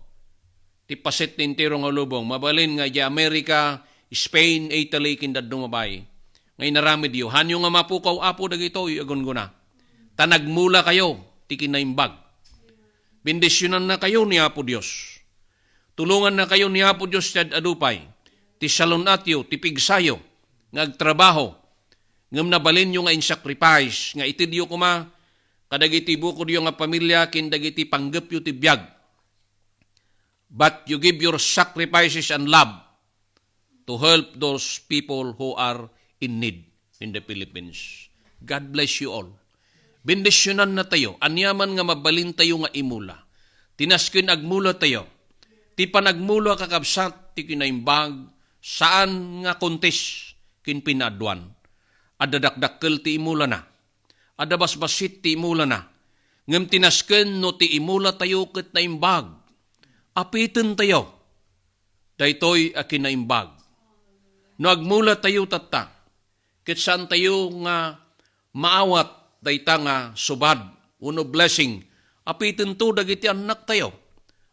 ti paset ti entero nga lubong, mabalin nga idiay America, Spain, Italy, ken dadduma pay nga inaramidyo. Hanyo nga mapukaw, Apo, dagitoy a gunggona. Ta nagmulakayo ti kinaimbag. Bendisionannakayo ni Apo Dios. Tulongannakayo ni Apo Dios ti ad-adu pay, ti salun-atyo, ti pigsayo, nga agtrabaho, ngem nabalinyo nga in-sacrifice, nga itedyo koma kadagiti bukodyo nga pamilia ken dagiti panggepyo ti biag. But you give your sacrifices and love to help those people who are in need in the Philippines. God bless you all. Bendisyonannatayo, aniaman nga mabalintayo nga imula. Ti nasken agmulatayo. Ti panagmula, kakabsat, ti kinaimbag, saan nga kontis ken pinaaduan. Adda dakdakkel ti imulana. Adda basbassit ti imulana. Ngem ti nasken no ti imulatayo ket naimbag. Apitentayo daytoy a kinaimbag. No agmulatayo tatta, ket saantayo nga maawat dayta nga subad wenno blessing, apitento dagiti annaktayo,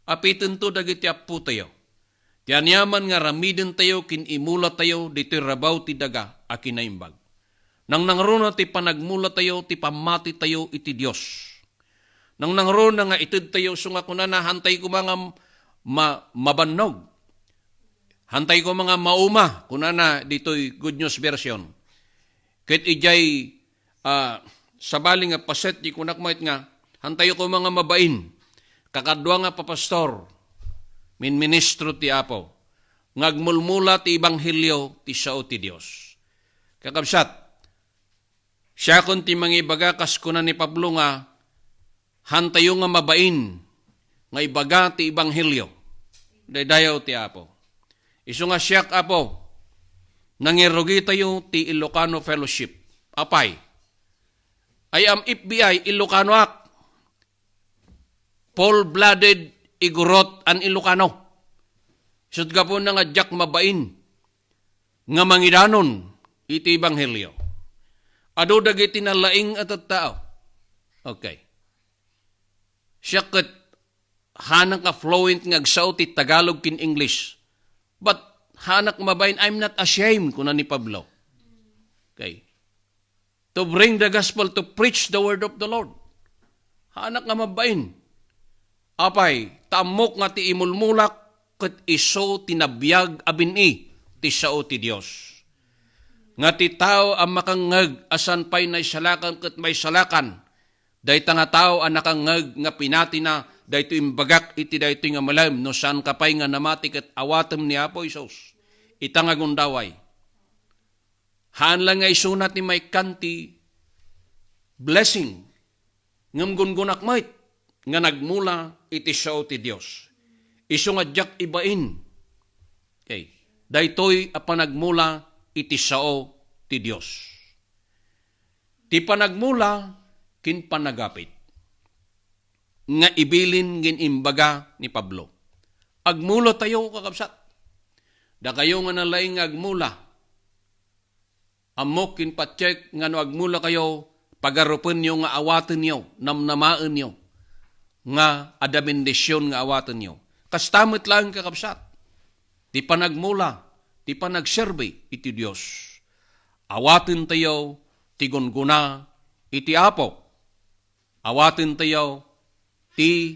apitento dagiti appotayo. Ti aniaman nga aramidentayo ken imulatayo ditoy rabaw ti daga a kinaimbag. Nangnangruna ti panagmulatayo, ti pammatitayo iti Dios. Nangnangruna nga itedtayo, isu nga kunana, "Hantay koma nga ma-, mabannog. Hantay koma nga mauma," kunana ditoy Good News Version. Ket idiay, ah, sabali nga paset, di kunak met nga, "Hantayo koma nga mabain. Kakadua nga papastor, minministro ti Apo, nga agmulmula ti ebanghelio ti sao ti Dios." Kakabsat, siakon ti mangibaga kas kuna ni Pablo nga, "Hantayo nga mabain nga ibaga ti ebanghelio." Daydayaw ti Apo. Isu nga siak, Apo, nangirugitayo ti Ilocano Fellowship. Apay, I am F B I, Ilocanoak. Full-blooded Igorot and Ilocano. Isut' gapuna nga diak mabain nga mangidanon iti ebanghelio. Adu dagiti nalaing a tattao. Okay. Siak ket, hanak nga fluent nga agsao ti Tagalog ken English. But hanak mabain, "I'm not ashamed," kuna ni Pablo. Okay. To bring the gospel, to preach the word of the Lord. Hanak nga mabain. Apay, ta ammok nga ti imulmulak ket isu ti nabiag a bin-i ti sao ti Dios. Nga ti tao a makangngeg a saan pay naisalakan ket maisalakan, dayta nga tao a nakangngeg nga pinatina daytoy imbagak iti daytoy nga malem, no saanka pay nga namati ket awatem ni Apo Jesus. Ita nga gundaway. Haan la nga isuna ti maikkan ti blessing, ngem gungunak met nga nagmula iti sao ti Dios. Isu nga diak ibain. Okay. Daytoy a panagmula iti sao ti Dios. Ti panagmula ken panagapit nga ibilin ken imbaga ni Pablo. Agmulatayo, kakabsat. Dakayo nga nalaing nga agmula, ammok ken patiek nga no agmulakayo, pagarupenyo nga awatenyo, namnamaenyo nga adda bendision nga awatenyo. Kasta met laeng, kakabsat, ti panagmula, ti panagserbi iti Dios. Awatentayo ti gungguna iti Apo. Awatentayo ti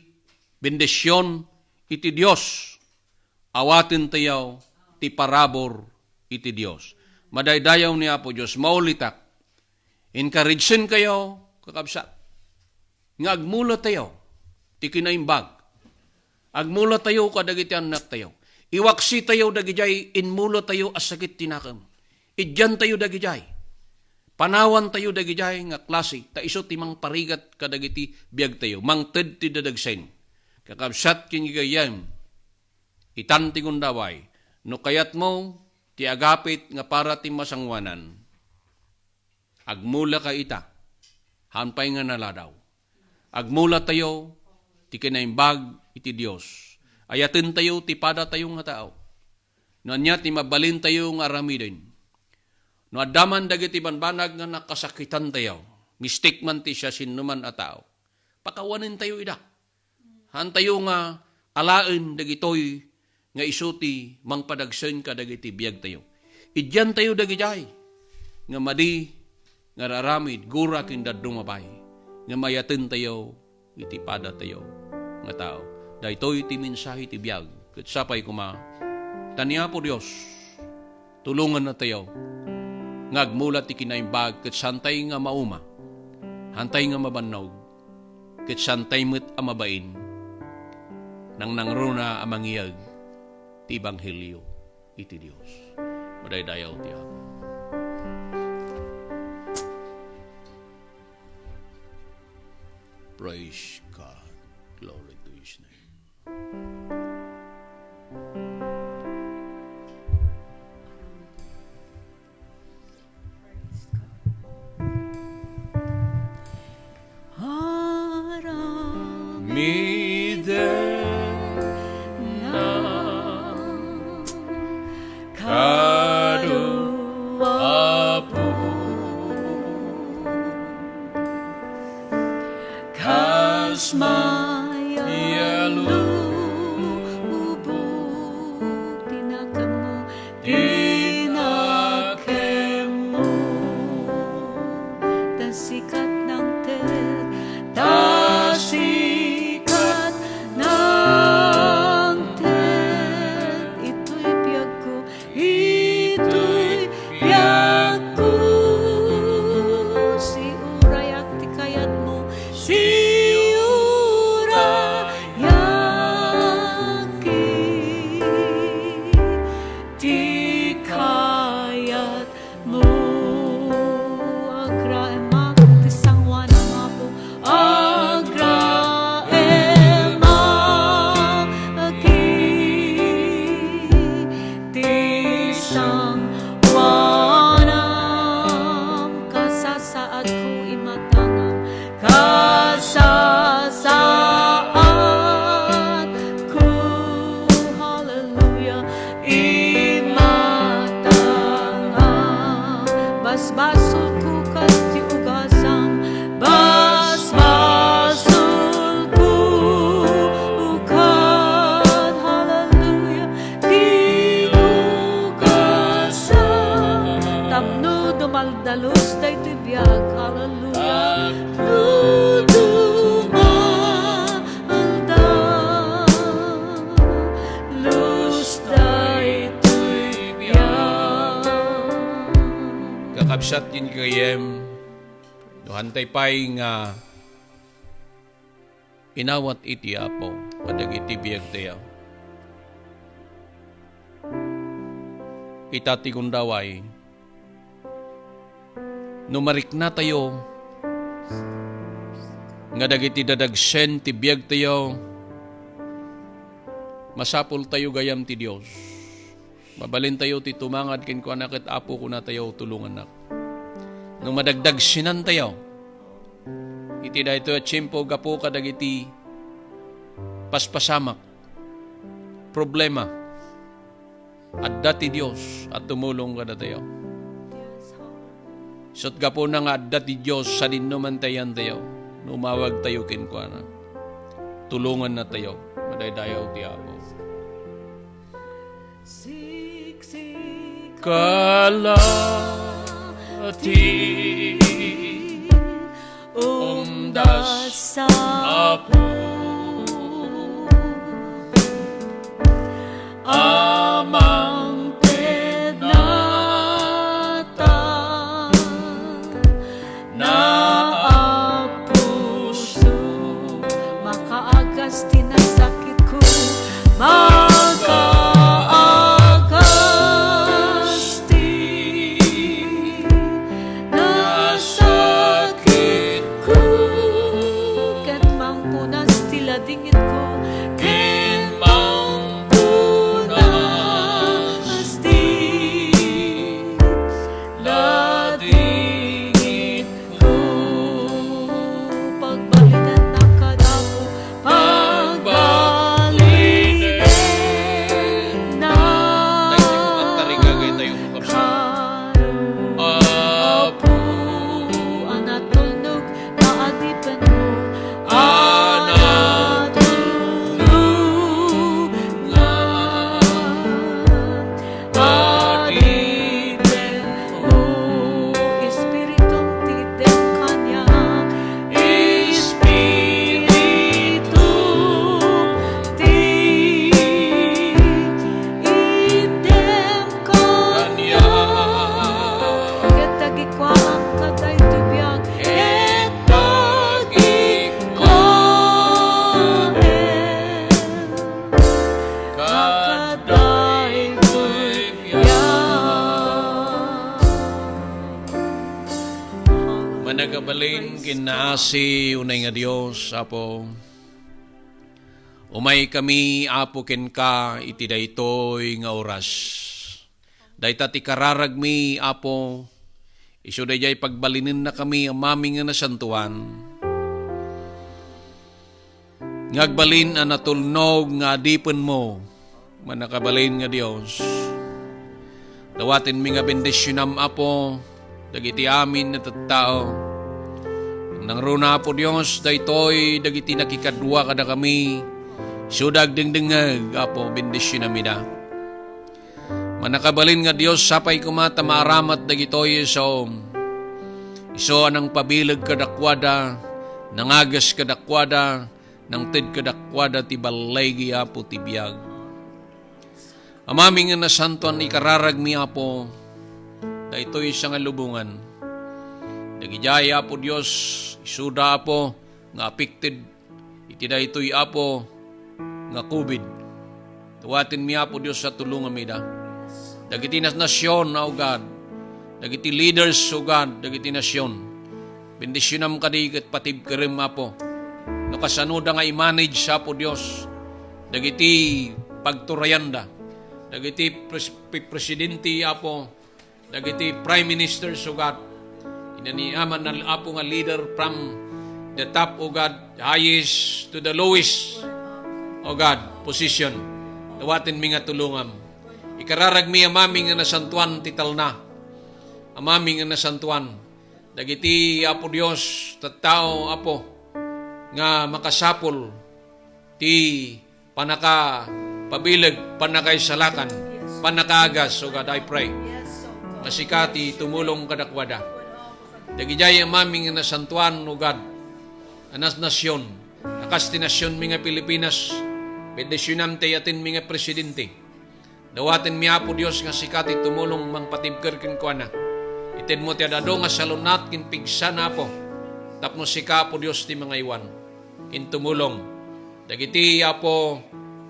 bendision iti Dios. Awatentayo ti parabur iti Dios. Madaydayaw ni Apo Dios, maulitak. Encourage-enkayo, kakabsat, nga agmulatayo ti kinaimbag. Agmulatayo kadagiti annaktayo. Iwaksitayo dagidiay immulatayo a sakit ti nakem. Idiantayo dagidiay. Panawantayo dagidiay nga klase, ta isu ti mangparigat kadagiti biagtayo, mangted ti dadagsen. Kakabsat ken gagayyem, itan ti gundaway, no kayatmo ti agapit nga para ti masangoanan, agmulaka ita, haan pay nga naladaw. Agmulatayo ti kinaimbag iti Dios. Ayatentayo ti padatayo nga tao. No ania ti mabalintayo nga aramiden. No adda man dagiti banbanag nga nakasakitantayo, mistik man ti siasinoman a tao, pakawanentayo ida. Haantayo nga alaen dagitoy nga isu ti mangpadagsen kadagiti biagtayo. Idiantayo dagidiay nga madi nga araramid, gura ken dadduma pay, nga mayatentayo iti padatayo nga tao. Daytoy ti mensahe ti biag. Ket sapay koma, ta ni Apo Dios, tulongennatayo nga agmula ti kinaimbag ket saantay nga mauma, saantay nga mabannog, ket saantay met a mabain, nangnangruna a mangiyeg ti ebanghelio iti Dios. Madaydayaw ti Apo. Praise God. Glory to His name. Aramiden na kadu, Apo. Kas mayalubog ti nakemmo, ti nakemmo. Ta sikat nangted, ta sikat nangted, itoy biagko, itoy biagko, siurayak ti kayatmo, siurayak ti kayatmo. Agraemak ti sangoanam, Apo. Agraemak iti sangoanam, kasasaadko imatangam, kasasaadko, hallelujah, imatangam, basbasolko ket ti ugasam, basbasolko ket, hallelujah, ti ugasam. Tapno dumaldalus daytoy biag, hallelujah. Tapno dumaldalus daytoy biag. Kakabsat ken gayyem, no saantay pay nga inawat iti Apo kadagiti biagtayo, ita ti gundaway, no mariknatayo nga dagiti dadagsen ti biagtayo, masapultayo gayam ti Dios. Mabalintayo ti tumangad kenkuana ket, "Apo," kunatayo, "tulongannak." No madagdagsenantayo iti daytoy a tiempo gapu kadagiti paspasamak, problema, adda ti Dios a tumulong kadatayo. Ket gapuna nga adda ti Dios, sadinoman ti ayantayo, no umawagtayo kenkuana, tulongannatayo. Madaydayaw ti Apo. Kalati umdas, Apo, amang tednata. Naapuso, makaagas ti nasakitko, makaagas ti nasakitko, ket mangkuna Kuak kadaytoy biag, ket pagikkuaen kadaytoy biag. Manakabalin ken naasi unay nga Dios, Apo. Umaykami, Apo, kenka iti daytoy nga oras. Dayta ti kararagmi, Apo, isu daydiay pagbalinennakami, Amami nga nasantoan, nga agbalin a natulnog nga adipenmo. Manakabalin nga Dios, dawatenmi nga bendisionam, Apo, dagiti amin a tattao. Nangruna, Apo Dios, daytoy dagiti nakikadua kadakami, isuda agdengdengngeg, Apo, bendisionam ida. Manakabalin nga Dios, sapay koma ta maaramat dagitoy isu, isu a nangpabileg kadakuada, nangagas kadakuada, nangted kadakuada ti balligi, Apo, ti biag. Amami nga nasantoan, ikararagmi, Apo, daytoy sangalubongan. Dagidiay, Apo Dios, isuda, Apo, nga affected iti daytoy, Apo, nga covid. Dawatenmi, Apo Dios, a tulongam ida. Dagiti nas-, nasion, O God, dagiti leaders, O God, dagiti nasion, bendisionam kadi ket patibkerem, Apo. No kasanoda nga i-manage, Apo Dios, dagiti pagturayanda, dagiti pres-, pi-, presidente, Apo, dagiti prime ministers, O God. Inaniaman na, Apo, nga leader from the top, O God, the highest to the lowest, O God, position. Dawatenmi nga tulongam. Ikararagmi, Amami nga nasantoan, ti talna. Amami nga nasantoan, dagiti, Apo Dios, tattao, Apo, nga makasapul ti pannakapabileg, pannakaisalakan, pannakaagas, O God, I pray nga sika ti tumulong kadakuada. Dagidiay, Amami nga nasantoan, O God, a nas-, nasion, a kas ti nasionmi nga Pilipinas, bendisionam ti ayatenmi nga presidente. Dawatenmi, Apo Dios, nga sika ti tumulong mangpatibker kenkuana. Itedmo ti ad-adu nga salunat ken pigsana, Apo, tapno sika, Apo Dios, ti mangaywan ken tumulong. Dagiti, Apo,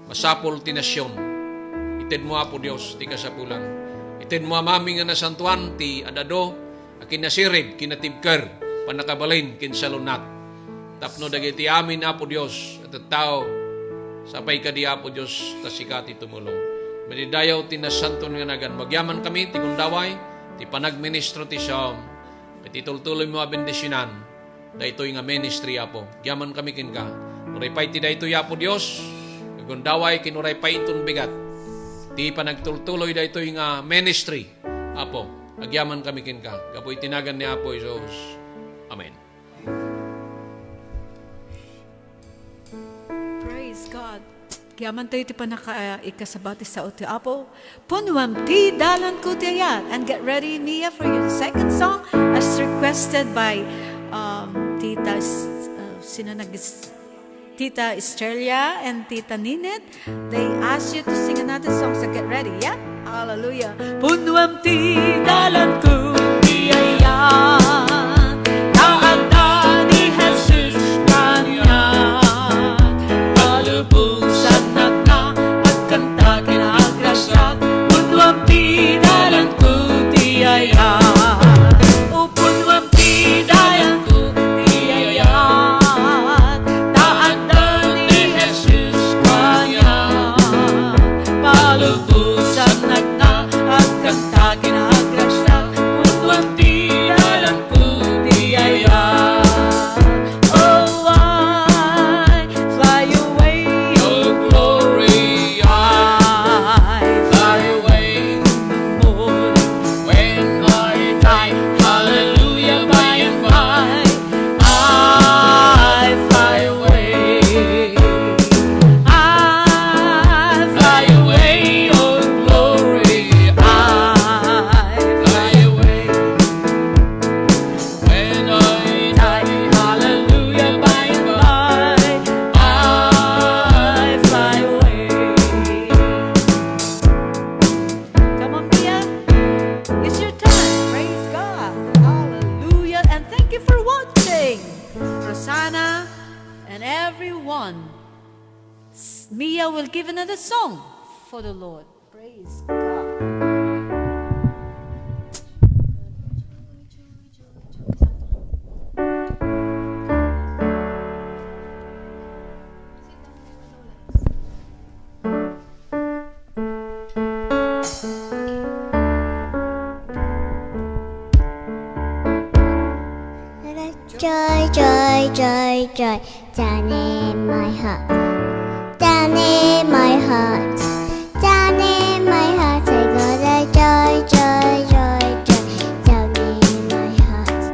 masapul ti nasion, itedmo, Apo Dios, ti kasapulan. Itedmo, Amami nga nasantoan, ti ad-adu a kinasirib, kinatibker, pannakabalin ken salunat tapno dagiti amin, Apo Dios, a tattao, sapay kadi, Apo Dios, ta sika ti tumulong. Madidayaw ti nasanto nga nagan. Agyamankami ti gundaway, ti panagministro ti Shalom, iti tultuloymo a bendisionan daytoy nga ministry, Apo. Agyamankami kenka. Uray pay ti daytoy, Apo Dios, nga gundaway ken uray pay inton bigat ti panagtultuloy daytoy nga ministry, Apo. Agyamankami kenka. Gapu iti nagan ni Apo Jesus. Amen. Praise God. Agyamankami iti pannaka-, ah, ikasaba ti sao ti Apo. Punnuam ti dalanko ti ayat. And get ready, Nia, for your second song as requested by, um, Tita S-, uh, sino nag-, Tita Estrella and Tita Ninette. They ask you to sing another song, so get ready, yeah? Hallelujah. Punnuam ti dalanko ti ayat, ta adda ni Jesus kaniak. Palubosannak nga agkanta ken agrasyak, punnuam ti dalanko ti ayat. O punnuam ti dalanko ti ayat, ta adda ni Jesus kaniak. Palubosannak nga agkanta ken agrasyak, Everyone, Mia will give another song for the Lord. Praise God. Joy, joy, joy, joy, down in my heart. Down in my heart. Down in my heart, I got a joy, joy, joy, joy, down in my heart.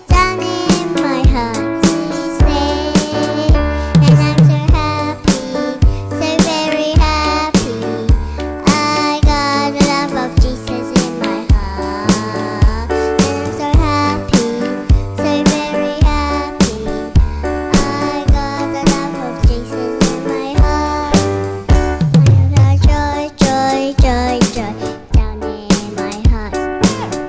Down in my heart, this day, and I'm so happy, so very happy. I got the love of Jesus in my heart, and I'm so happy, so very happy. I got the love of Jesus in my heart, and I'm so joy, joy, joy, joy, down in my heart.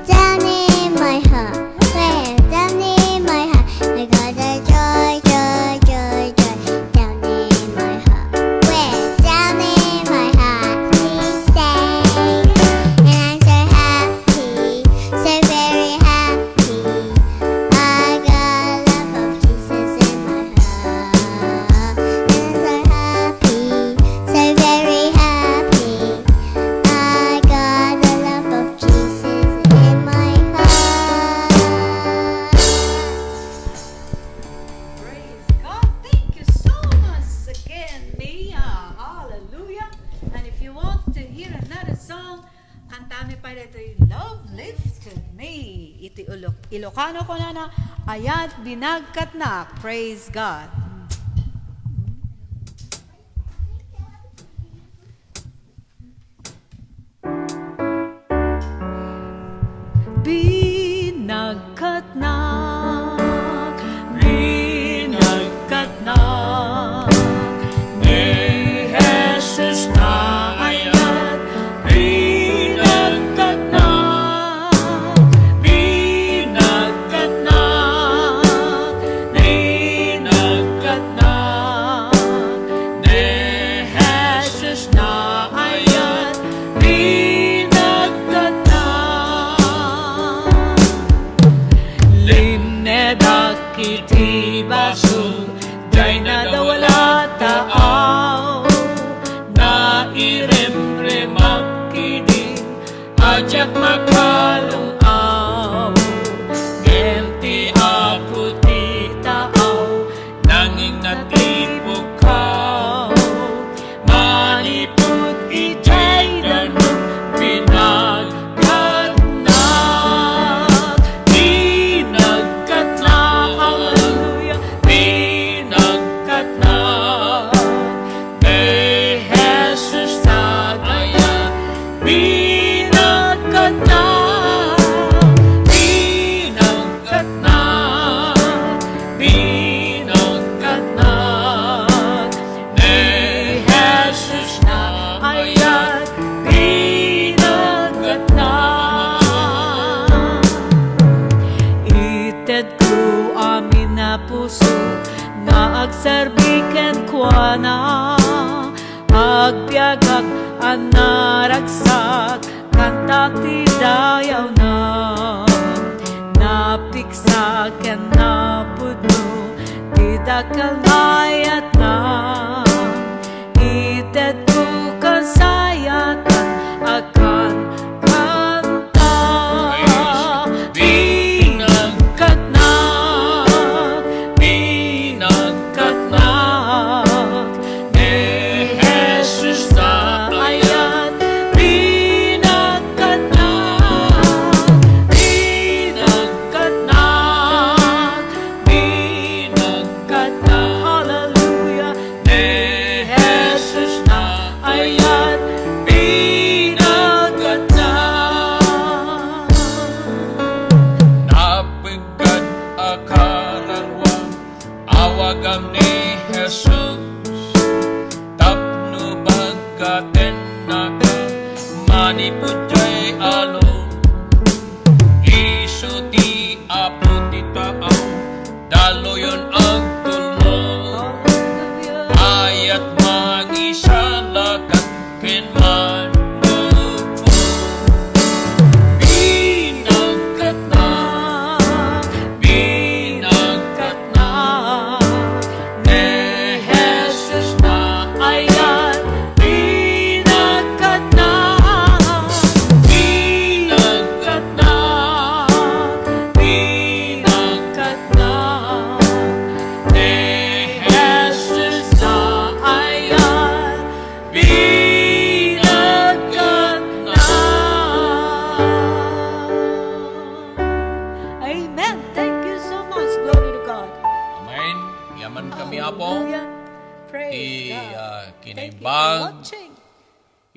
Down in my heart, where down in my heart, I got the joy, joy, joy, joy, down in my heart, where down in my heart, please stay. And I'm so happy, so very happy. I got love of Jesus in my heart. And I'm so happy, so very happy. I got the love of Jesus in my heart. Praise God. Thank you so much again, Mia. Hallelujah. And if you want to hear another song, kantami pay daytoy Love Lifted Me. Iti Ilo-, Ilocano kunana, Ayat Binagkatnak. Praise God. Binagkatnak, binagkatnak, ni Jesus nga ayat, binagkatnak, binagkatnak, binagkatnak, ni Jesus nga ayat, binagkatnak. Limnedak iti basol, dayna dawala taaw, nairemremak idi a diak makalung-aw. Ngem ti Apo ti taaw, nangngeg natipukkaw. Manipud idiay danum, binagkatnak, binagkatnak, hallelujah, binagkatnak. Ni Jesus nga ayat, binagkatnak, binagkatnak, binagkatnak. Ni Jesus nga ayat, binagkatnak. Itedko amin a puso nga agserbi kenkuana. Agbiagak a naragsak, kanta ti dayawna. Napigsa ken napudno ti dakkel nga ayatna. Itedko kasayatan a kankanta. Binagkatnak, binagkatnak, ni Jesus nga ayat, binagkatnak, binagkatnak, binagkatnak.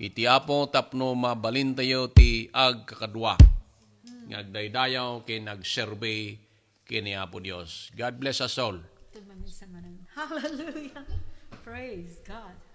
iti Apo tapno mabalintayo ti agkakadua nga agdaydayaw ken agserbi ken ni Apo Dios. God bless us all. Hallelujah. Praise God.